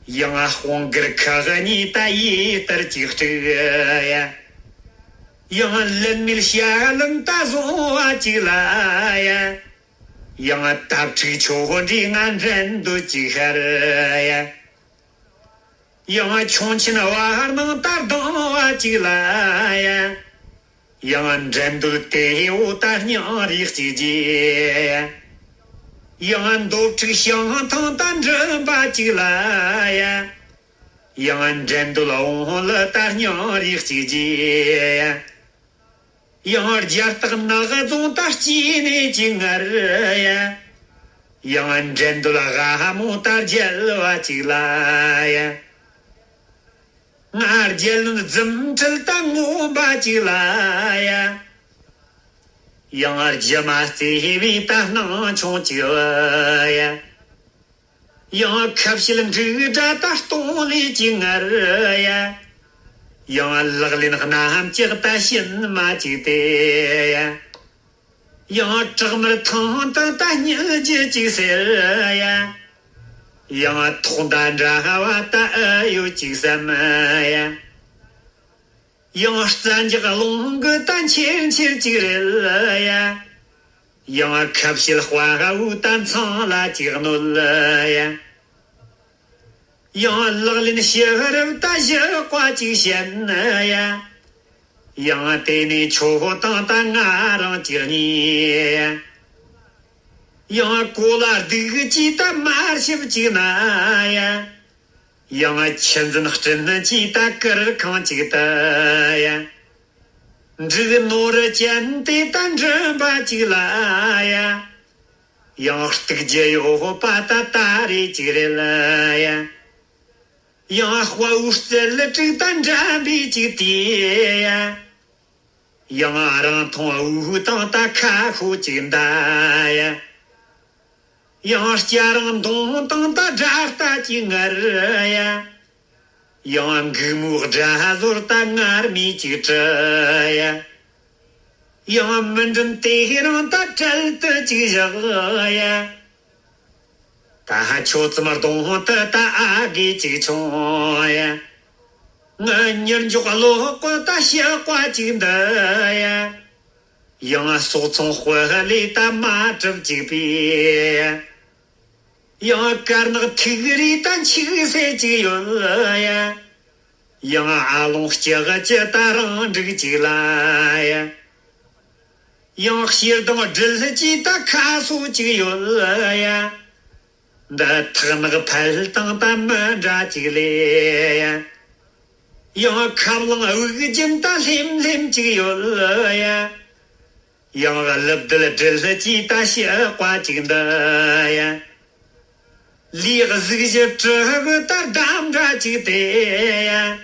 ཡང་དཔུང་སྒར་ཁག་གཉིས་ད་ཡེ་ལྟར་ཅིག་དཀྲུག་ཡ། ཡང་ལན་མེད་ཞྭ་ལུང་ད་བཟུང་བ་ཅིག་ལ་ཡ། ཡང་དྭ་ཕྲུག་ཆོ་འདྲི་ང་འགྲན་འདོད་ཅིག་ཤར་ཡ། ཡང་ཁྱུང་ཆེན་བར་སྣང་ལྟར་ལྡང་བ་ཅིག་ལ་ཡ། ཡང་འགྲན་འདུལ་དེ་འོ་ད་སྙིང་རེ་གཅིག་རྗེ། ཡང་འདོབ་ཕྲུག་བྱང་ཐང་ད་འགྲིམ་པ་ཅིག་ལ་ཡ། ཡང་འགྲན་འདུལ་བོང་ལི་ད་སྙིང་རེ་གཅིག་རྗེ། ཡང་རྒྱ་སྟག་ནག་རྫོང་ད་སྐྱེས་ནས་ཅིག་ངར་ཡ། ཡང་འགྲན་འདུལ་སྒ་མོ་ད་རྒྱལ་བ་ཅིག་ལ་ཡ། ང་རྒྱལ་བློན་རྫུ་འཕྲུལ་ད་ངོམ་པ་ཅིག་ལ་ཡ། ཡང་རྒྱུ་མ་བརྩེ་བའི་ད་སྣང་ཆུང་ཅིག་ཡ། ཡང་ཁ་བཤད་འབྲུག་སྒྲ་ད་སྟོང་ལས་ཀྱི་ངར་ཡ། ཡང་ལག་ལེན་རྣམ་དག་ད་ཤིན་མ་ཅིག་དེ་ཡ། ཡང་བྲག་དམར་ཐང་ད་ད་སྙིང་རྗེ་ཅིག་ཟེར་ཡ། ཡང་ཐོག་མདའ་འདྲ་བ་ད་ཨ་ཡོད་ཅིག་བསམ་ཡ། ཡང་རྩྭ་འཇག་རླུང་གི་ད་འཁྱེར་འཁྱེར་ཅིག་རེད་ཡ། ཡང་ཁ་བཤད་དཔའ་བོ་ད་མཚང་ལ་ཅིག་གནོད་ཡ། ཡང་ལག་ལེན་ཤེས་རབ་ད་བཞི་བཀའ་ཅིག་བཤད་ཡ། ཡང་དེ་ནས་ཆོ་དང་ད་ང་རང་ཅིག་གཉིས་ཡ། ཡང་གོ་ལ་སྡུག་ཅིག་ད་དམར་ཞིབ་ཅིག་ན་ཡ། ཡང་ཆུ་འཛིན་སྤྲིན་གྱི་ད་གུར་ཁང་ཅིག་ཏུ་ཡ། འབྲུག་ནོར་ཅན་དེ་ད་འགྲིམ་པ་ཅིག་ལ་ཡ། ཡང་སྟུག་རྒྱུ་ཡོད་པ་ད་ད་རེ་ཅིག་རེད་ལ་ཡ། ཡང་དཔའ་བོའི་རྩལ་དྲུག་ད་འགྲན་པའི་ཅིག་དེ་ཡ། ཡང་རང་མཐོང་དབུགས་དང་ད་ཁ་ཤོ་ཅིག་འདའ་ཡ། ཡང་སྐྱ་རེངས་མདུང་དང་ད་དགྲ་རྟ་ཅིག་ངར་ཡ། ཡང་མགུལ་མོའི་དགྲ་ཟོར་ད་ངར་མི་ཅིག་དྲི་ཡ། ཡང་མི་འགྲིམ་དེ་རིང་ད་གྲལ་དུ་ཅིག་བཞག་ཡ། ད་ཧ་ཆོ་ཙམ་གདོང་དུ་ད་ཨ་དགེ་ཅིག་ཆུང་ཡ། ངའི་མྱུར་མགྱོགས་གློག་སྐུད་ད་ཞགས་པ་ཅིག་འདི་ཡ། ཡང་སོག་ཚོང་དཔོན་ལས་ད་མ་གྲུབ་ཅིག་པས། ཡང་དཀར་ནག་ཐིག་རིས་ད་འཁྱིག་སེ་ཅིག་ཡོད་ཡ། ཡང་ཨ་ལོང་ལྕགས་ཀྱི་ད་རང་འགྲིག་ཅིག་ལ་ཡ། ཡང་ཞེ་སྡང་སྦྲུལ་གྱི་ད་ཁ་སོ་ཅིག་ཡོད་ཡ། འདི་ཐག་ནག་ཕལ་དང་ད་མི་འདྲ་ཅིག་ལས་ཡ། ཡང་ཁབ་ལང་དབུགས་རྒྱུན་ད་ལྷེམ་ལྷེམ་ཅིག་ཡོད་ཡ། ཡང་ཀླུ་བདུད་སྦྲུལ་གྱི་ད་ཞགས་པ་ཅིག་འདི་ཡ། ལུས་གཟུགས་གཞི་གྲི་གུ་ད་འདམ་འདྲ་ཅིག་དེ་ཡ།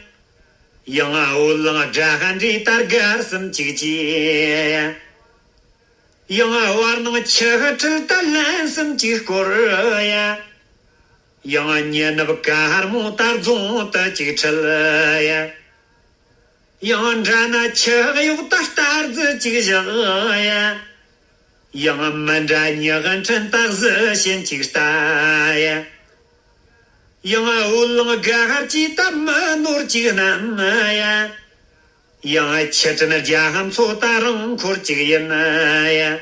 ཡང་འོད་ལང་སྒྲ་འདྲའི་ད་སྒར་གསུམ་ཅིག་ཅི་ཡ། ཡང་བར་སྣང་ཆུ་ཁྲུལ་ད་ལན་གསུམ་ཅིག་སྐོར་ཡ། ཡང་ཉི་ནུབ་དཀར་མོ་ད་རྫོང་དུ་ཅིག་ཁྲིད་ཡ། ཡང་འདྲ་ན་ཆུ་གཡོག་ད་རྟ་རྫི་ཅིག་བཞག་ཡ། ཡང་མི་འདྲ་ཉི་ཁྲིན་ད་གཟི་བྱིན་ཅིག་ལྟ་ཡ། ཡང་འོད་ལང་སྒར་གྱི་ད་མི་ནོར་ཅིག་བསྣམས་ཡ། ཡང་ཆུ་ཕྲན་རྒྱ་མཚོ་ད་རང་འཁོར་ཅིག་ཡིན་ཡ།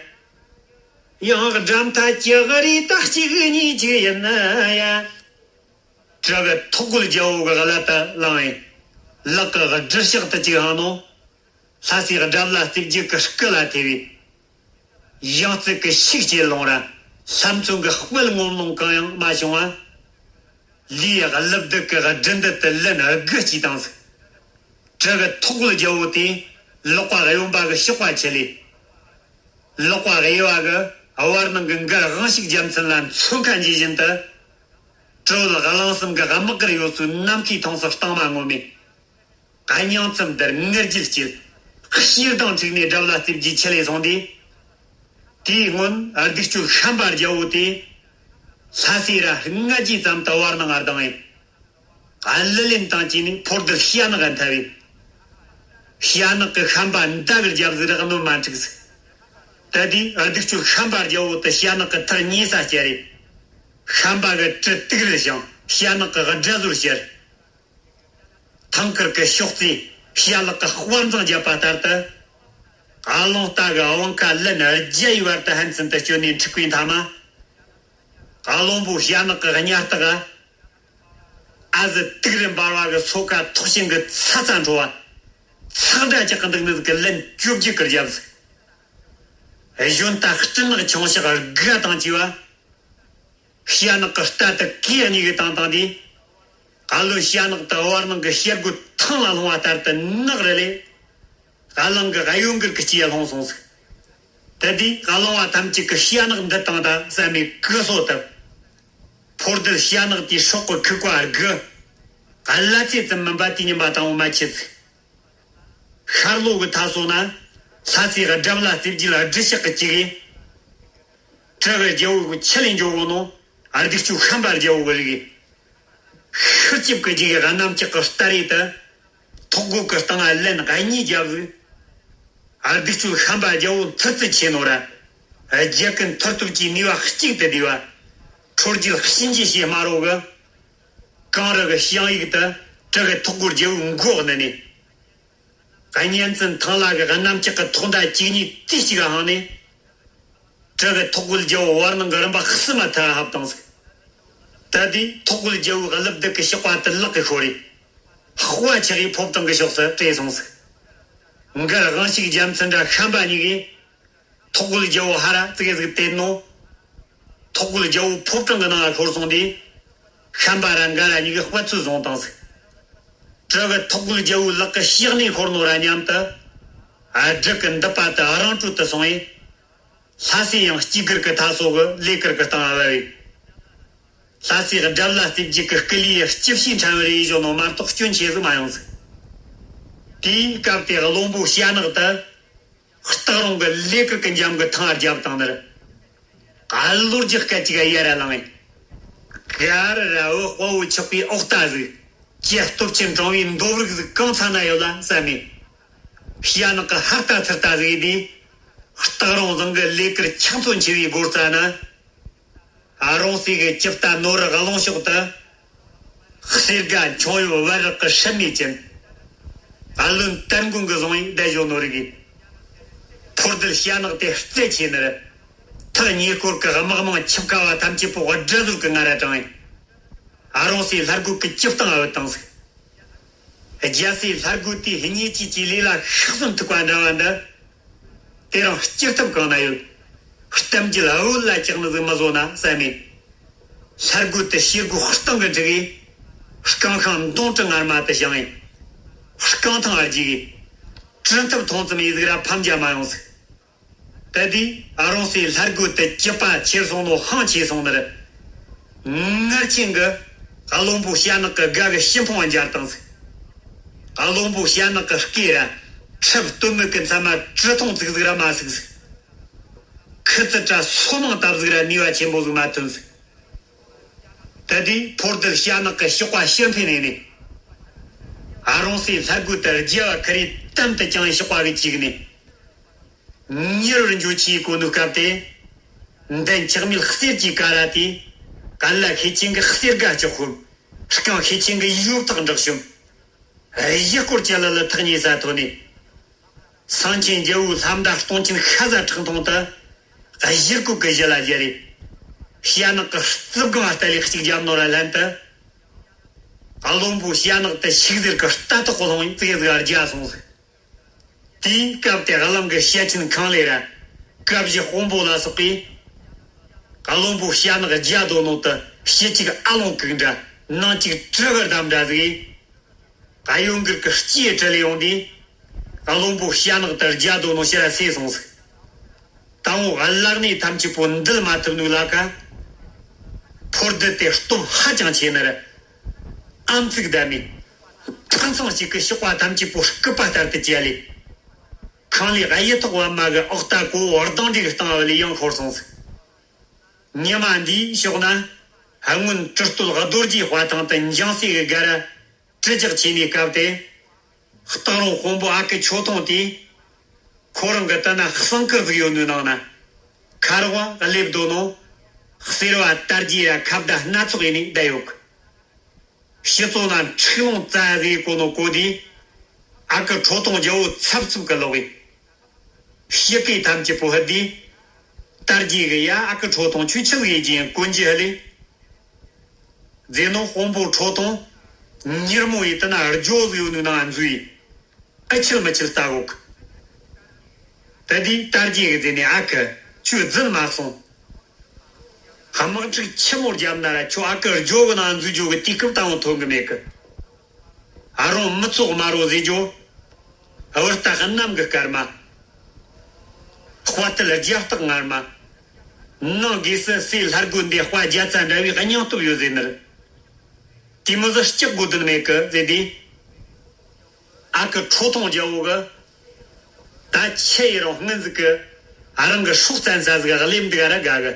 ཡང་སྒྲ་མཐའ་ལྕགས་རིས་ད་གཅིག་གཉིས་ཅིག་ཡིན་ཡ། གྲི་གི་ཐོག་གུ་རྒྱལ་པོ་གི་ཀླད་དུ་བླངས་ཡིན། ལག་གི་སྦྲུལ་ཞགས་དུ་ཅིག་འཕངས་ནོ། ལྷ་སའི་དགྲ་བླ་རྩེ་རྒྱུད་ཀྱི་སྐུ་ལ་ཐེ་བའི། ཡང་རྩེ་གི་ཤུགས་ཀྱིས་ལོང་ར། ལྷ་མཚོན་གྱི་དཔལ་ངོམ་ལོང་གང་ཡང་མ་བྱུང་བ། ལུས་ཀླུ་བདུད་ཀྱི་སྦྲུལ་འདི་དུ་ལན་དགུ་གཅིག་བཏང་ཟིག་གྲི་གི་ཐོག་གུ་རྒྱལ་པོ་དེ། ལག་པ་གཡོན་པ་གི་ཕྱག་པ་ཆེ་ལས། ལག་པ་གཡས་པ་གི་བར་སྣང་གི་མགར་དབང་ཕྱུག་རྒྱལ་མཚན་ལ་མཚོན་ཁ་འཇུ་བཞིན་དུ། དྲིལ་བུ་གླང་གསུམ་གྱི་དམག་གར་ཡོད་ཚུལ་ནམ་མཁའི་མཐོངས་སུ་བཏང་མ་ངོམས་མེད། གཉང་ཙམ་དེར་ངར་རྒྱུད་སྐྱེས། ཞེ་སྡང་འཁྲིགས་ནས་དགྲ་བླ་རྩེ་རྒྱུད་ཆི་ལས་སོང་སྟེ། དེའི་སྔོན་སྡིག་སྤྱོད་ཤན་པ་རྒྱལ་པོ་དེ། ལྷ་སའི་ར་ལྔ་རྗེས་ཙམ་དུ་བར་སྣང་ང་ལྡང་ཡིན། ཀླུ་ལེན་དང་བཅས་ནས་ཕོ་རྡུལ་ཤ་ནག་ག་འཐབ་ཡིན། ཤ་ནག་གི་ཤན་པ་མདའ་གི་རྒྱབ་ཟིག་རག་ནོ་མ་འཁྲིག་ཟིག་ད་དེ་སྡིག་སྤྱོད་ཤན་པ་རྒྱལ་པོ་དེ་ཤ་ནག་གི་ཐག་ཉེ་ས་བཅར་རེ། ཤན་པ་གི་གྲི་དུག་རིལ་ཞིང་ཤ་ནག་གི་དགྲ་ཟོར་བཤེར། ཐང་དཀར་གྱི་ཤོག་རྩེ་ཤ་ལག་གི་དཔའ་མཛངས་བརྒྱབ་པ་ལྟར་དུ། ཨ་ལོང་རྟ་གི་དབང་ཁ་ལན་བརྒྱ་ཡི་བར་དུ་ཕན་ཚུན་དུ་བསྐྱོད་ནས་འཁྲིག་པའི་མཐའ་མ། ཨ་ལོང་པོ་ཤ་ནག་གི་གཉའ་ལྟག་ག་ཨ་ཟི་དུག་རི་འབར་བ་གི་སོ་ཁ་ཐོག་ཞིང་གི་ཚ་ཚ་འཕྲོ་བ། ཚག་སྒྲ་ཅག་གི་འདུག་ནི་གི་ལན་བཅོ་བརྒྱད་གི་རྒྱབ་ཟིག་གཞོན་ད་སྤྲིན་ནག་ཆུང་ཤག་དགའ་དང་བཅས་པ། ཤ་ནག་གི་རྟ་དེ་གས་གཉིས་ཀྱི་དང་དང་དེ། ཨ་ལོ་ཤ་ནག་དེ་བར་སྣང་གི་ཤར་སྒོའི་ཐང་ལ་ལྷུང་བ་ལྟར་དུ་ནག་རི་ལས། ཨ་ལང་གི་གཡོ་འགུལ་གྱི་སྐྱེས་ལྷུང་སོང་ཟིག་དེ་དུས་ཨ་ལང་བ་ཐམས་ཅད་ཀྱི་ཤ་ནག་འདི་དང་ད་བསམ་མེད་ཀི་སོ་དུ། ཕོ་རྡུལ་ཤ་ནག་དེའི་སྲོག་གི་ཁུག་པ་དགུ། ག་ལ་ཚེ་ཙམ་མིན་པ་དུས་ཉིན་པ་དང་པོ་མ་ཆད་ཟིག་ཤར་ལྷོ་གི་མཐའ་སོ་ན། ལྷ་སའི་དགྲ་བླ་རྩེ་བརྒྱད་ལ་སྦྲུལ་ཞགས་ཀྱི་གཅིག་གིས། བྲག་གི་རྒྱལ་པོ་གི་ཆུ་ལས་འཇོག་གོ་ནོ། ཨ་སྡིག་ཆུ་ཤམ་པ་རྒྱལ་པོ་གི་རིགས། ཤུར་སྐྱིབས་ཀྱི་རྒྱུག་གི་གནམ་ལྕགས་ཀྱི་སྟ་རེ་དུ། ཐོག་སྒོ་གི་སྟེང་ལ་ལན་གཉིས་རྒྱབ་ཟིག་ཨ་སྡིག་ཆུ་ཤམ་པ་རྒྱལ་པོ་མཐུ་རྩལ་ཆེ་ནོ་ར། རྒྱལ་ཀུན་མཐུ་སྟོབས་ཀྱི་ནུས་པ་གཅིག་ཏུ་བསྡུས་པ། ཁྲོ་རྒྱལ་གཤིན་རྗེ་ཞེས་སྨྲ་རོ་གི། གངས་རི་གི་ཞིང་ཡིག་ཏུ། བྲག་གི་ཐོག་སྒོ་རྒྱལ་པོའི་མགོ་གནོན་ནས། གཉན་བཙན་ཐང་ལྷ་གི་གནམ་ལྕགས་ཀྱི་ཐོག་མདའ་བཅུ་གཉིས་དུས་གཅིག་ག་འཕངས་ནས། བྲག་གི་ཐོག་སྒོ་རྒྱལ་པོ་བར་སྣང་གི་རིམ་པ་གསུམ་མ་ཐག་ཧབ་བཏང་ཟིག་ད་དེ་ཐོག་སྒོ་རྒྱལ་པོའི་ཀླུ་བདུད་ཀྱི་ཞགས་པ་དེ་ལག་གིས་ཤོར་རེ། ཧོ་བ་ཆགས་ཡི་ཕོ་བྲང་གི་ཕྱོགས་སུ་བྲོས་སོང་ཟིག་མགར་དབང་ཕྱུག་རྒྱལ་མཚན་དྲ་ཤམ་པ་གཉིས་ཀྱིས། ཐོག་སྒོ་རྒྱལ་པོ་ཧ་ར་ཙི་གེ་ཟིག་བལྟས་ནོ། ཐོག་སྒོ་རྒྱལ་པོ་ཕོ་བྲང་གི་ནང་ལ་ཤོར་སོང་དུས། ཤམ་པ་ར་མགར་ར་གཉིས་ཀྱིས་དཔའ་ཚུལ་བཟུང་བཏང་ཟིག་བྲག་གི་ཐོག་སྒོ་རྒྱལ་པོའི་ལག་གི་ཕྱག་ནས་ཤོར་ནོ་ར་མཉམ་དུ། ཨ་སྦྲུལ་གི་མདུད་པ་དེ་རང་གྲོལ་དུ་སོང་བས། ལྷ་སའི་ཡང་སྐྱིད་སྒར་གྱི་མཐའ་སོ་གི་ལས་ཀར་གྱི་སྟེང་ང་བབས་པས། ལྷ་སའི་དགྲ་བླ་རྩེ་བརྒྱད་ཀྱི་སྐུ་ལུས་སྐྱིད་ཤོས་ཕྲན་བུ་རེ་བཞོ་ནོ་མ་གཏོགས་སྐྱོན་ཆེ་ཟིག་མ་ཡོང་ཟིག་དེའི་སྐབས་དེ་བློན་པོ་ཞྭ་ནག་དེ། སྟག་རོང་གི་ལས་ཀ་གི་འཇམ་གི་ཐང་རྒྱབ་བཏང་ནི་རེད། ག་ལོར་རྒྱག་སྐད་ཅིག་ག་ཡར་ར་ལངས། ག་ར་ར་འུ་དཔའ་བོ་ཆགས་པའི་འོག་རྟ་ཟིག་ཀྱེ་སྟོབས་ཆེན་དྲང་བའི་འདོབ་རིགས་ཟིག་གང་ཚ་ན་ཡོད་ལ་བསམ་མེད། ཞྭ་ནག་གི་ཧར་རྟ་ཚུར་རྟ་ཟིག་དེ། སྟག་རོང་ཟངས་གི་ལས་ཀར་ཆགས་ཚོད་ཆེ་བའི་སྒོ་རྩ་ན། ཨ་རོང་སྲིད་གི་ཅིབ་རྟ་ནོར་རི་གླིང་ཕྱོགས་དུ། གསེར་སྒ་འཁྱོངས་ཡོད་བར་རག་གི་སྲིབ་མེད་ཅན། ཨ་བློན་དར་མགོན་གི་བཟུང་ཡིག་བསྡད་ཞོ་ནོ་རིག་གི་ཕོ་རྡུལ་ཞྭ་ནག་དེ་རྩད་ཆེ་ནི་རེད། ཐག་ཉེ་སྐོར་གི་དམག་དམངས་ཆིབས་ཁ་བ་ཐམས་ཅད་པོ་དགྲ་ཟོར་གི་ང་ར་དྲངས་ཡིན། ཨ་རོང་སྲིད་ལྷ་རྒོད་གི་ཅིབ་སྟེང་ཨ་བུད་བཏང་ཟིག་རྒྱལ་སྲས་ལྷ་རྒོད་དེའི་བརྙས་བཅོས་ཀྱི་ལས་ལ་ཤག་གསོན་ཐུག་པ་འདྲ་བ་འདི། དེ་རིང་སྐྱིད་ཐབས་གང་ན་ཡོད། གཏམ་རྒྱུད་ཨུ་ལ་ཅག་ནི་ཟིག་མ་བཟོ་ན་བསམ་མེད། ལྷ་རྒོད་དེ་ཤེལ་སྒོ་སྟེང་གི་འབྲུ་གི་རྐང་ཤིང་མདུང་གྲི་ངར་མ་དུ་བཞེངས་ཡིན། རྐང་ཐང་ཨར་རྒྱས་གི་གྲི་ཐབས་མཐོང་ཙམ་ཡིན་ཟིག་ར་ཕམ་རྒྱ་མ་ཡོང་ཟིག་དེ་དུས་ཨ་རོང་སྲིད་ལྷ་རྒོད་དེ་སྐྱི་པ་ཆེར་སོང་ནོ་ཧང་ཆེ་སོང་ནི་རེད། ངར་ཆེན་གི་བློན་པོ་ཞྭ་ནག་གི་སྒ་གི་ཤི་འཕོང་སྦྱར་བཏང་ཟིག་བློན་པོ་ཞྭ་ནག་གི་སྐེ་ར་ཁྲབ་སྟོད་སྨད་གི་མཚམས་མ་གྲི་མཐོང་ཙིག་ཟིག་ར་མ་ཟིག་ཟིག་ཁི་ཙི་བཀྲ་སོ་མང་བཏབ་ཟིག་ར་ནུས་པ་ཆེན་པོ་ཟིག་མ་ཐོན་ཟིག་དེ་དུས་ཕོ་རྡུལ་ཞྭ་ནག་གི་ཞགས་པ་ཕྱིར་འཕེན་ནས་ནི། ཨ་རོང་སྲིད་ལྷ་རྒོད་དེ་རྒྱལ་བ་ཁ་རི་དམ་དུ་བཅངས་ཞགས་པ་གི་བཅུག་ནས། མྱུར་བར་འགྱོ་ཆེས་གོ་ནུས་སྐབས་དེ། མདུན་ཆགས་མེད་གསེར་གྱི་ཀ་ར་དེ། ཀ་ལ་ཤེད་ཆེན་གྱི་གསེར་སྒ་ལྕགས་ཤོབ། རྐང་ཤེད་ཆེན་གྱི་ཡོབ་ཐག་འདྲག་ཤོམ། གཞི་སྐོར་གྱི་ལ་ལ་ཐག་ཉེ་ས་ཐོན་ནས། སངས་ཆེན་རྒྱལ་བོའི་ལྷ་མདའ་སྟོང་ཆེན་ཤ་ཟ་ཁྲག་འཐུང་དུ། གཞི་སྐོར་གྱི་གཞི་ལ་རྒྱལ་རེ། ཞྭ་ནག་གི་རྩིབ་སྒང་ལྟ་ལས་གཅིག་བརྒྱབ་ནོ་ར་ལྷན་དུ། བློན་པོ་ཞྭ་ནག་དེ་ཤིག་ཟེར་གི་རྟ་ཐོག་གི་ལྷུང་ཡིན་ཙིག་ཟིག་རྒྱ་སོང་ཟིག་དེའི་སྐབས་དེ་གླིང་གི་ཤེད་ཆེན་ཁང་ལས་ར། བཀའ་བཞི་དཔོན་པོ་ལ་སོགས་པས། བློན་པོ་ཞྭ་ནག་རྒྱ་རྡོ་ནོ་དུ་ཕྱི་གཅིག་ཨ་ལོང་གུག་འདྲ། ནང་གཅིག་གྲི་གི་འདམ་འདྲ་ཟིག་གཡོ་འགུལ་གི་སྐྱེས་གྲི་ལས་ཡོང་དུས། བློན་པོ་ཞྭ་ནག་དུ་རྒྱ་རྡོ་ནོ་ཕྱིར་སེ་སོང་ཟིག་དང་པོ་བརླག་ནས་ཐམས་ཅད་པོ་འདུལ་མ་ཐུབ་ནུས་ལ་ཀ་ཕོ་རྡུལ་དེ་སྟོབས་ཧ་ཅང་ཆེ་ནི་རེད། ཨམ་ཚིག་བསྡད་ནས། ཐང་ཚང་གཅིག་གི་ཞགས་པ་ཐམས་ཅད་པོ་སྐུད་པ་ལྟར་དུ་བཅད་ལས། ཁང་ལས་གཡུ་ཐོག་པད་མ་གི་འོག་རྟ་གོ་བོ་ལྡང་འདྲེ་གི་སྟེང་བ་ལས་ཡང་ཤོར་སོང་ཟིག་ཉི་མ་འདིའི་ཕྱོགས་ན། སྔོན་གྲི་སྟོད་རྡོ་རྗེའི་དཔའ་ཐང་དུ་འཇང་སྲས་ཀྱི་སྒར་ར། གྲི་རྒྱག་ཆེ་ནས་སྐབས་དེ། སྟག་རོང་དཔོན་པོ་ཨ་ཁུ་ཆོས་ཐོང་དེས། ཁོ་རང་གི་ལྟ་ན་གསང་དཀར་ཟིག་ཡོད་ནོའི་ནང་ན། ཁ་རོག་སླེབས་འདུག་ནོ། གསེར་བ་དར་རྒྱས་ར་ཁ་བརྡ་སྣ་ཚོགས་ཡིན་ནས་བསྡད་ཡོད་གི་སྤྱི་ཚོགས་ན་འཁྲུག་ལོང་རྩ་ཟིག་གོ་ནོ་གོ་དུས། ཨ་ཁུ་ཁྲོ་ཐུང་རྒྱལ་པོ་འཚབ་འཚུབ་གི་ལོག་གི་ཕྱི་སྐད་ཐམས་ཅད་པོ་ཧི་དུས། དར་རྒྱས་གི་ཡ་ཨ་ཁུ་ཁྲོ་ཐུང་ཁྱོད་ཆི་ཟིག་ཡེ་རྒྱུ་ཡིན་གོན་རྒྱུ་ཧི་ལས། རྫས་ནོ་དཔོན་པོ་ཁྲོ་ཐུང་ མྱུར་མོ་ཡིས་དེ་ན་རྒྱོ་ཟིག་ཡོད་ནི་ནང་འཛུལ་ཡིན། ཨ་ཆིལ་མ་ཆིལ་ལྟ་གོ་གི། དེ་དུས་དར་རྒྱས་གི་ཟེར་ནས། ཨ་ཁུ། ཁྱོད་རྫུན་མ་སོང་། དམག་འཁྲུག་ཆི་མོ་བརྒྱབ་ན་ར་ཁྱོད་ཨ་ཁུ་རྒྱོ་གི་ནང་འཛུལ་རྒྱོ་གི་དུས་སྐབས་དང་པོ་ཐོན་གི་མེད་གི། ཨ་རོང་མི་ཚོགས་དམའ་རོ་ཟེར་རྒྱོ། བུ་རྟ་གནམ་གི་སྐར་མ། དཔའ་ཐུལ་རྒྱ་སྟག་ངར་མ། ནང་སྒོས་སུ་སྲས་ལྷ་རྒོད་འདི་དཔའ་རྒྱ་ཚ་འདྲ་བའི་སྙིང་སྟོབས་ཡོད་ཟེར་ནི་རེད། དེ་མོ་ཟིག་སྐྲག་དགོས་དོན་མེད་གི་ཟེར་དུས། ཨ་ཁུ་ཁྲོ་ཐུང་རྒྱལ་པོ་གི། ད་ཁྱེད་ཡི་རང་སྔོན་ཟིག་གི། ཨ་རང་གི་སྲོག་བཙན་ས་ཟིག་གླེམ་འདུག་ར་དགའ་གི།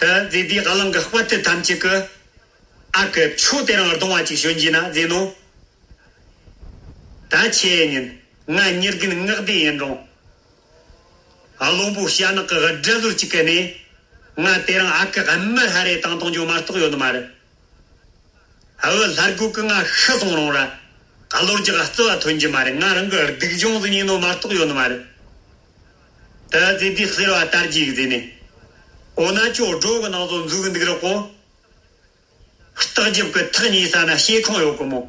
ད་ཟེར་དུས་གླང་གི་དཔའ་ཐུལ་ཐམས་ཅད་ཀྱི། ཨ་ཁུ་ཁྱོད་དེ་རིང་གདོང་བ་ཅིག་ཞོན་གྱིས་ན་ཟེར་ནོ། ད་ཁྱེད་ཉིན་ང་མྱི་རྒན་ངག་བདེ་ཡིན་རུང་། བློན་པོ་ཞྭ་ནག་གི་དགྲ་ཟོར་གཅིག་གི་ནས་ང་དེ་རིང་ཨ་ཁུ་མི་ཧ་རེ་བཏང་གཏོང་རྒྱུ་མ་གཏོགས་ཡོད་ནི་མ་རེད། ཨ་བུ་ལྷ་རྒོད་ཀྱི་ང་ཤི་སོང་རུང་ར། གློ་རྒྱག་རྩི་བ་ཐོན་གྱི་མ་རེད། ང་རང་གི་སྡུག་སྦྱོང་ཟིག་ཉིན་ནོ་མ་གཏོགས་ཡོད་ནི་མ་རེད། ད་ཟེར་དུས་ཟེར་བ་དར་རྒྱས་ཟེར་ནས། འོ་ན་ཁྱོད་སྒྲོ་གི་ནང་དུ་འཛུལ་གི་འདུག་རོགས་གོ། ལྟག་རྒྱབ་ཀྱི་ཐག་ཉེ་ས་ན་བཤས་ཁང་ཡོད་གི་མོ།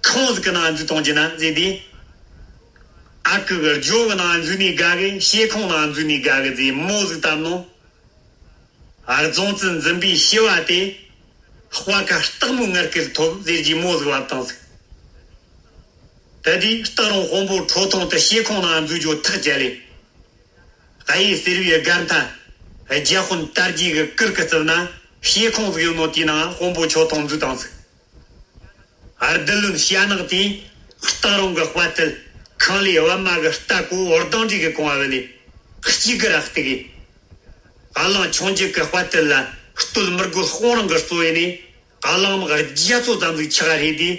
ཁང་ཟིག་གི་ནང་འཛུལ་གཏོང་རྒྱུ་ན་ཟེར་དུས། ཨ་ཁུ་གི་རྒྱོ་གི་ནང་འཛུལ་ནས་དགའ་གི། བཤས་ཁང་ནང་འཛུལ་ནས་དགའ་གི་ཟེར་མོ་ཟིག་བཏབ་ནོ། ཨ་རྫོང་རྩི་འཛིན་པའི་ཞི་བ་དེ། དཔའ་ཁ་སྟག་མོའི་ངར་སྐད་ཐོབ་ཟེར་གྱི་མོ་ཟིག་བབས་བཏང་ཟིག། ད་དེ་སྟག་རོང་དཔོན་པོ་ཁྲོ་ཐུང་དེ་བཤས་ཁང་ནང་འཛུལ་རྒྱུ་ཐག་བཅད་ལེ། ཨ་ཡེ་ཟེར་བའི་སྒར་མཐའ། རྒྱ་དཔོན་དར་རྒྱས་ཀྱི་གུར་གྱི་རྩིབ་ན་བཤས་ཁང་ཟིག་ཡོད་ནོ་དེའི་ནང་དཔོན་པོ་ཁྲོ་ཐུང་འཛུལ་བཏང་ཟིག། ཨར་བདུད་བློན་ཞྭ་ནག་དེས་སྟག་རོང་གི་དཔའ་ཐུལ་ཁང་ལས་པད་མ་གི་རྟ་གོ་བོ་རྡང་འདྲེ་གི་གོང་བ་བུད་ལས་གཅིག་གི་ར་སྟེ་གི། ཨ་གླང་ཆུང་རྒྱུད་ཀྱི་དཔའ་ཐུལ་ལ་སྟོད་མི་རྒོད་དཔུང་རང་གི་གཙོ་ཡིན་ནས་ཨ་གླང་དམག་བརྒྱ་ཚོ་ཙམ་ཟིག་ཆག་རེད་དེ།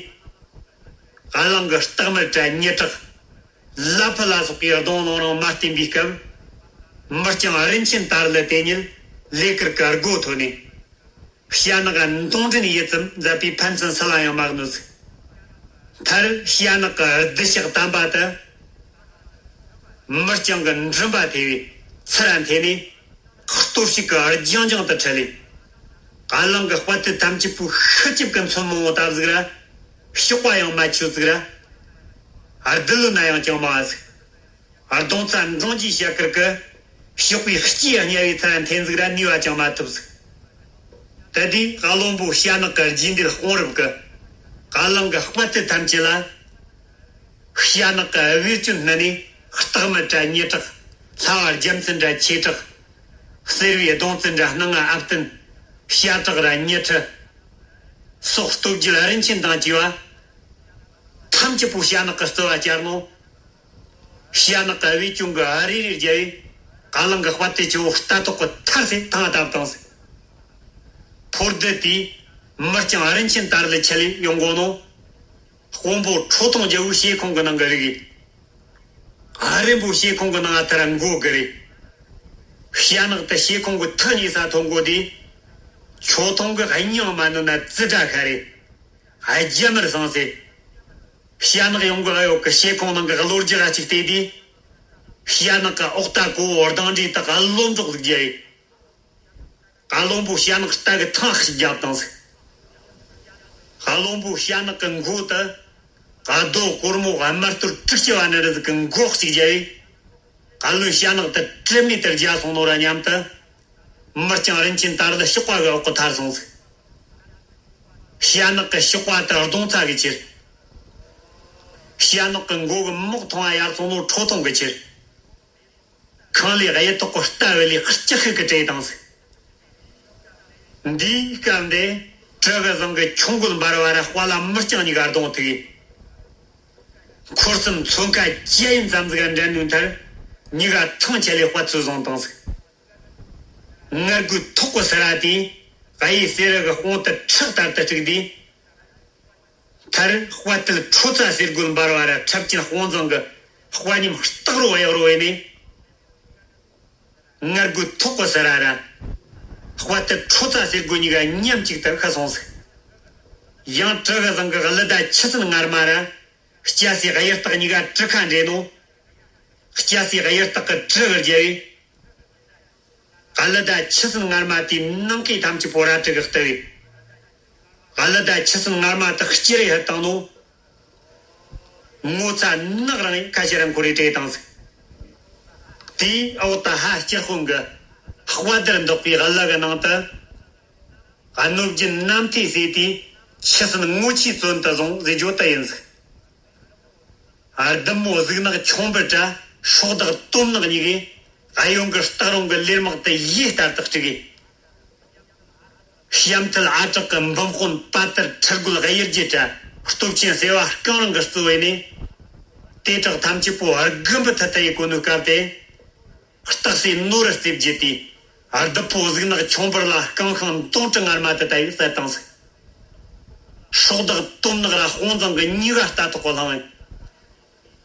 ཨ་གླང་གི་སྟག་མི་དྲ་མྱི་དྲག་ལ་ཕུ་ལ་སོགས་པའི་གདོང་ལོང་རང་མ་བསྟན་པའི་སྐབས། མི་རྐྱང་རིན་ཆེན་དར་ལི་དེ་ཉིད་ལས་ཀར་གི་སྒོ་ཐོན་ནས། ཞྭ་ནག་ག་མདུང་འདྲེན་ཡིད་ཙམ་མཛད་པའི་ཕན་ཚུན་སུ་ལ་ཡང་མ་གནོད་ཟིག། མཐར་ཞྭ་ནག་གི་སྡུད་ཞག་དམ་པ་དེ། མི་རྐྱང་གི་མགྲིན་པ་ཐེ་བའི་ཚུར་འཐེན་ནས། སྟོབས་ཤུགས་ཀྱི་རྒྱང་རྒྱང་དུ་ཁྲིད་ལས། ཨ་གླང་གི་དཔའ་ཐུལ་ཐམས་ཅད་པོ་ཤི་ལྕིབས་ཀྱི་མཚོན་མང་བོ་བཏབ་ཟིག་ར། གཤོག་པ་ཡང་མ་ཆོད་ཟིག་ར། ཨར་བདུད་བློན་ན་ཡང་ཅང་མ་ཟིག། ཨར་གདོང་རྩ་འབྲོང་གྱི་ཞྭ་དཀར་གི་གཤོག་པའི་ལྕེ་གཉའ་བའི་ཚ་འཐེན་ཟིག་ར་ནུས་པ་ཅང་མ་ཐུབ་ཟིག། ད་དེ་ཨ་བློན་པོ་ཞྭ་ནག་གི་རྗེས་འདེད་དཔུང་རབ་ཀྱི་ཨ་གླང་གི་དཔའ་ཐུལ་ཐམས་ཅད་ལ། ཞྭ་ནག་གི་དབུས་སྐྱོན་སྣ་ནས་སྟག་མི་དྲ་མྱི་དྲག། ལྷ་བ་རྒྱལ་མཚན་དྲ་ཆོས་གྲགས། གསེར་བའི་གདོང་རྩེ་དྲ་སྣང་ང་ཨ་བསྟན། ཞྭ་བྲག་ར་མྱི་ཁྲི། སོགས་སྟོབས་རྒྱལ་རིན་ཆེན་དང་བཅས་པ། ཐམས་ཅད་པོ་ཞྭ་ནག་གི་རྩིབ་བ་བཅར་ནོ། ཞྭ་ནག་གི་དབུས་སྐྱོན་གྱི་ཨ་རེ་རེ་རྒྱབ་པས་ཨ་གླང་གི་དཔའ་ཐུལ་ཆུ་བོ་རྟ་ཐོག་གི་ཐར་སེ་ཐང་བཏབ་བཏང་ཟིག། ཕོ་རྡུལ་དེས་མི་རྐྱང་རིན་ཆེན་དར་ལི་ཆེད་ལས་ཡོང་དགོ་ནོ། དཔོན་པོ་ཁྲོ་ཐུང་རྒྱལ་པོའི་བཤས་ཁང་གི་ནང་གི་རིགས། ཨ་རིན་པོ་བཤས་ཁང་གི་ནང་ང་ཐར་འགོ་གི་རེད། ཞྭ་ནག་དེ་བཤས་ཁང་གི་ཐག་ཉེ་ས་ཐོན་གོ་དེ། ཁྲོ་ཐུང་གི་སྙིང་མ་ནུ་ན་ཙི་སྒྲ་ཤ་རེ། རྒྱ་མར་སངས་སེ། ཞྭ་ནག་ཡོང་གི་ཨ་ཡོད་གི་བཤས་ཁང་ནང་གི་གློ་རྒྱག་གཅིག་བལྟས་དུས། ཞྭ་ནག་གི་འོག་རྟ་གོ་བོ་རྡང་འདྲེ་དག་གློ་འབྲོག་ཟིག་རྒྱ་རེད། ཨ་བློན་པོ་ཞྭ་ནག་རྟ་གི་ཐང་ཞིག་བརྒྱབ་བཏང་ཟིག། ཨ་བློན་པོ་ཞྭ་ནག་གི་མགོ་དེ། ཨ་རྡོ་གོར་མོ་དམར་གཏོར་དྲུག་ཅུ་བ་ནི་རི་ཟིག་གི་མགོ་གཅིག་བརྒྱབ་པས། ཨ་བློན་ཞྭ་ནག་དེ་དྲི་མེད་དུ་རྒྱ་སོང་ནོ་ར་མཉམ་དུ། མི་རྐྱང་རིན་ཆེན་དར་ལི་གཤོག་པ་གི་འོག་གི་ཐར་སོང་ཟིག། ཞྭ་ནག་གི་གཤོག་པ་དེ་གདོང་རྩ་གི་ཁྱེར། ཞྭ་ནག་གི་མགོ་གི་མོག་ཐུང་བ་ཡར་སོང་ནོ་ཁྲོ་ཐུང་གི་ཁྱེར། ཁང་ལས་གཡུ་ཐོག་གི་རྟ་བུད་ལས་སྐྱི་ཤུགས་ཀྱིས་བྲོས་བཏང་ཟིག། འདིའི་སྐབས་འདི་གྲི་གུ་བཟང་གི་ཁྱུང་རྒོད་འབར་བ་ར་དཔའ་ལ་མི་རྐྱང་གཉིས་ཀ་གདོང་ཐུག་གིས། འཁོར་གསུམ་མཚོན་ཁ་བཅུ་ཡན་ཙམ་ཟིག་འདྲེན་ནུས་མཐར་གཉིས་ཀ་ཐང་ཆད་ལས་དཔའ་ཚོས་བཟུང་བཏང་ཟིག། ངར་རྒོད་ཐོག་གི་སེ་ར་དེས་གཡུ་སེ་ར་གི་དཔུང་དེ་ཁྲག་ལྟར་དུ་དཀྲུགས་དུས། མཐར་དཔའ་ཐུལ་ཁྲོ་ཚ་ཟེར་རྒོད་འབར་བ་ར་ཁྲབ་ཅན་དཔུང་བཟང་གི་དཔའ་ཉམས་སྟག་རོ་གཡག་རོ་བས་ནས། ངར་རྒོད་ཐོག་གི་སེ་ར་ར། དཔའ་ཐུལ་ཁྲོ་ཚ་ཟེར་རྒོད་གཉིས་ཀ་མཉམ་གཅིག་ཏུ་ཤི་སོང་ཟིག། ཡང་གྲི་གུ་བཟང་གི་གླུ་མདའ་ཆུ་སྲིན་ངར་མ་ར། སྐྱ་སེར་གཡུ་སྟག་གཉིས་ཀ་གྲི་ཁ་འདྲེས་ནོ། སྐྱ་སེར་གཡུ་སྟག་གི་གྲི་གུ་རྒྱབ་པས། གླུ་མདའ་ཆུ་སྲིན་ངར་མ་དེའི་ནང་གི་ཐམས་ཅད་པོ་རལ་གྲི་གིས་གཏུབས་པས། ཨ་ལ་ད་ཆུ་སྲིན་ངར་མ་དག་སྐྱེ་རེ་ཧད་བཏང་ནོ། ངོ་ཚ་ནག་རང་ཡིན་ཁ་ཤས་རང་ཁོ་རེ་བྲེས་བཏང་ཟིག། དེའི་འོག་ཏུ་ཧ་སྐྱེར་དཔོན་གི་དཔའ་དར་འདོགས་པའི་ཨ་ལ་གི་ནང་དུ། གནོད་སྦྱིན་རྣམ་ཐོས་ཟེར་དེ་ཆུ་སྲིན་ངོ་ཆའི་བཙོན་དུ་བཟུང་ཟེར་རྒྱུ་དེ་ཡིན་ཟིག། བདུད་མོ་གཟུགས་ནག་ཁྱུང་འབུར་ར་སྲོག་བདག་དོམ་ནག་གཉིས་ཀས་གཡོན་གྱི་སྟག་རོང་གི་ལེར་མག་དེ་ཡེ་ལྟར་དུ་དཀྲུགས་གི། བྱམས་མཐིལ་ཨ་བྲག་གི་འབུམ་དཔོན་དཔའ་དར་ཁྲི་རྒོད་གཡུལ་རྒྱལ་ར་སྟོབས་ཆེན་སེ་བ་རྐང་རང་གི་གཙོ་བོ་ནས། དེ་དག་ཐམས་ཅད་པོ་དགུ་འབུ་ཐི་ཐི་ཡི་གོ་ནོ་སྐབས་དེ། སྟག་སེ་ནོར་རྩེ་བརྒྱུད་དེ། བདུད་པོ་གཟུགས་ནག་ཁྱུང་འབུར་ལ་རྐང་ཤིང་མདུང་གྲི་ངར་མ་དེ་ལྟ་བུ་བསད་བཏང་ཟིག། སྲོག་བདག་དོམ་ནག་ར་དཔུང་བཟང་གི་གཉིས་ཀ་རྟ་ཐོག་གི་ལྷུང་བས།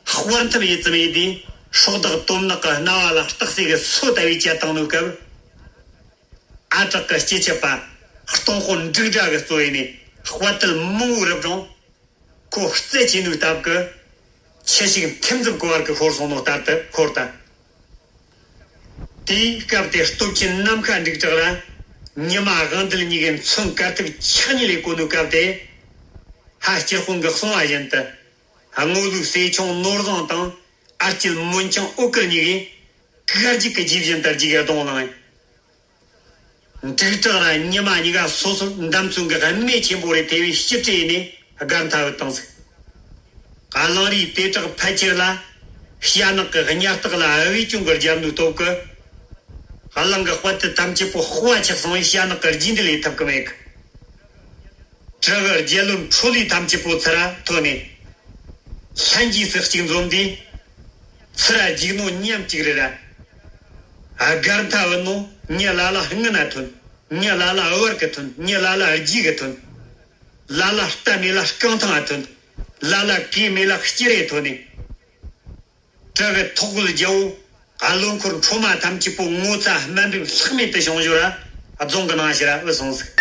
དཔར་འཐབ་ཡེ་ཙམ་ཡེ་དེ། སྲོག་བདག་དོམ་ནག་གི་རྣ་བ་ལ་སྟག་སེ་གི་སོ་ལྟ་བུ་བཅད་བཏང་ནོ་སྐབས། ཨ་བྲག་གི་སྐྱེས་ཆུ་པ་སྟོང་དཔོན་འབྲུག་སྒྲ་གི་གཙོ་བོ་ནས་དཔའ་དར་མང་བོ་རུབ་རུང་། ཁོ་རྩལ་ཆེ་ནོའི་སྟབས་ཀྱིས་ཁྱི་ཞིག་ཐེམ་ཙམ་གོ་བར་གྱི་ཤོར་སོང་ནོ་ལྟར་དུ་ཤོར་ད། དེའི་སྐབས་དེ་སྟོབས་ཆེན་ནམ་མཁའ་འབྲུག་གྲགས་ར་ཉི་མ་དབང་འདུལ་གཉིས་ཀས་མཚོན་དཀར་ཐིག་ཕྱག་གཉིས་ལས་གོ་ནོ་སྐབས་དེ། ཧ་སྐྱེར་དཔོན་གྱིས་གསུངས་པ་བཞིན་དུ། སྔོ་ལུག་སེ་ཆུང་ནོར་བཟང་དང་ཨ་སྐྱིད་མོན་ཆང་ཨོ་ཀར་གཉིས་ཀས་གར་རྒྱུག་གི་རྗེས་བཞིན་དུ་རྒྱུག་གདོང་ལངས། འབྲུག་གྲགས་ར་ཉི་མ་གཉིས་ཀ་སོ་སོར་འདམ་ཚོན་གྱི་སྨད་ཆེན་པོ་རེ་ཐེ་བའི་ཕྱི་བྲེས་ནས་སྒར་མཐའ་བུད་བཏང་ཟིག། གླང་རིའི་དེ་དྲག་ཕལ་ཆེར་ལ་ཤ་ནག་གི་གཉའ་ལྟག་ལ་བེ་ཅུང་གི་རྒྱབ་ནུ་སྟོབས་ཀྱིས། གླང་གི་དཔའ་དུད་ཐམས་ཅད་པོ་དཔའ་ཆགས་སོང་བས་ཤ་ནག་གི་རྗེས་འདེད་ལས་ཐབས་ཀྱི་མེད་གི། བྲག་གི་རྒྱལ་བློན་ཁྲོ་ལོའི་ཐམས་ཅད་པོ་ཚུར་ར་ཐོན་ནས། ལྷན་རྒྱས་སུ་གཅིག་འཛོམས་ཏེ། ཚུར་ར་རྒྱུག་ནོ་མཉམ་གཅིག་རེད་ར། སྒར་མཐའ་བུད་ནོ་མྱི་ལ་ལ་སྔུན་ན་ཐོན། མྱི་ལ་ལ་བར་གི་ཐོན། མྱི་ལ་ལ་རྗེས་གི་ཐོན། ལ་ལ་རྟ་མེད་ལ་རྐང་ཐང་ང་ཐོན། ལ་ལ་གོས་མེད་ལ་སྐྱི་རེ་ཐོན་ནས། བྲག་གི་ཐོག་གུ་རྒྱལ་བོ་བློན་འཁོར་ཁྲོ་མ་ཐམས་ཅད་པོ་ངོ་ཚ་དམའ་འབེབས་ལྷག་མེད་དུ་བྱུང་ཞོར་ར་རྫོང་གི་ནང་ཕྱིར་ར་བུད་སོང་ཟིག།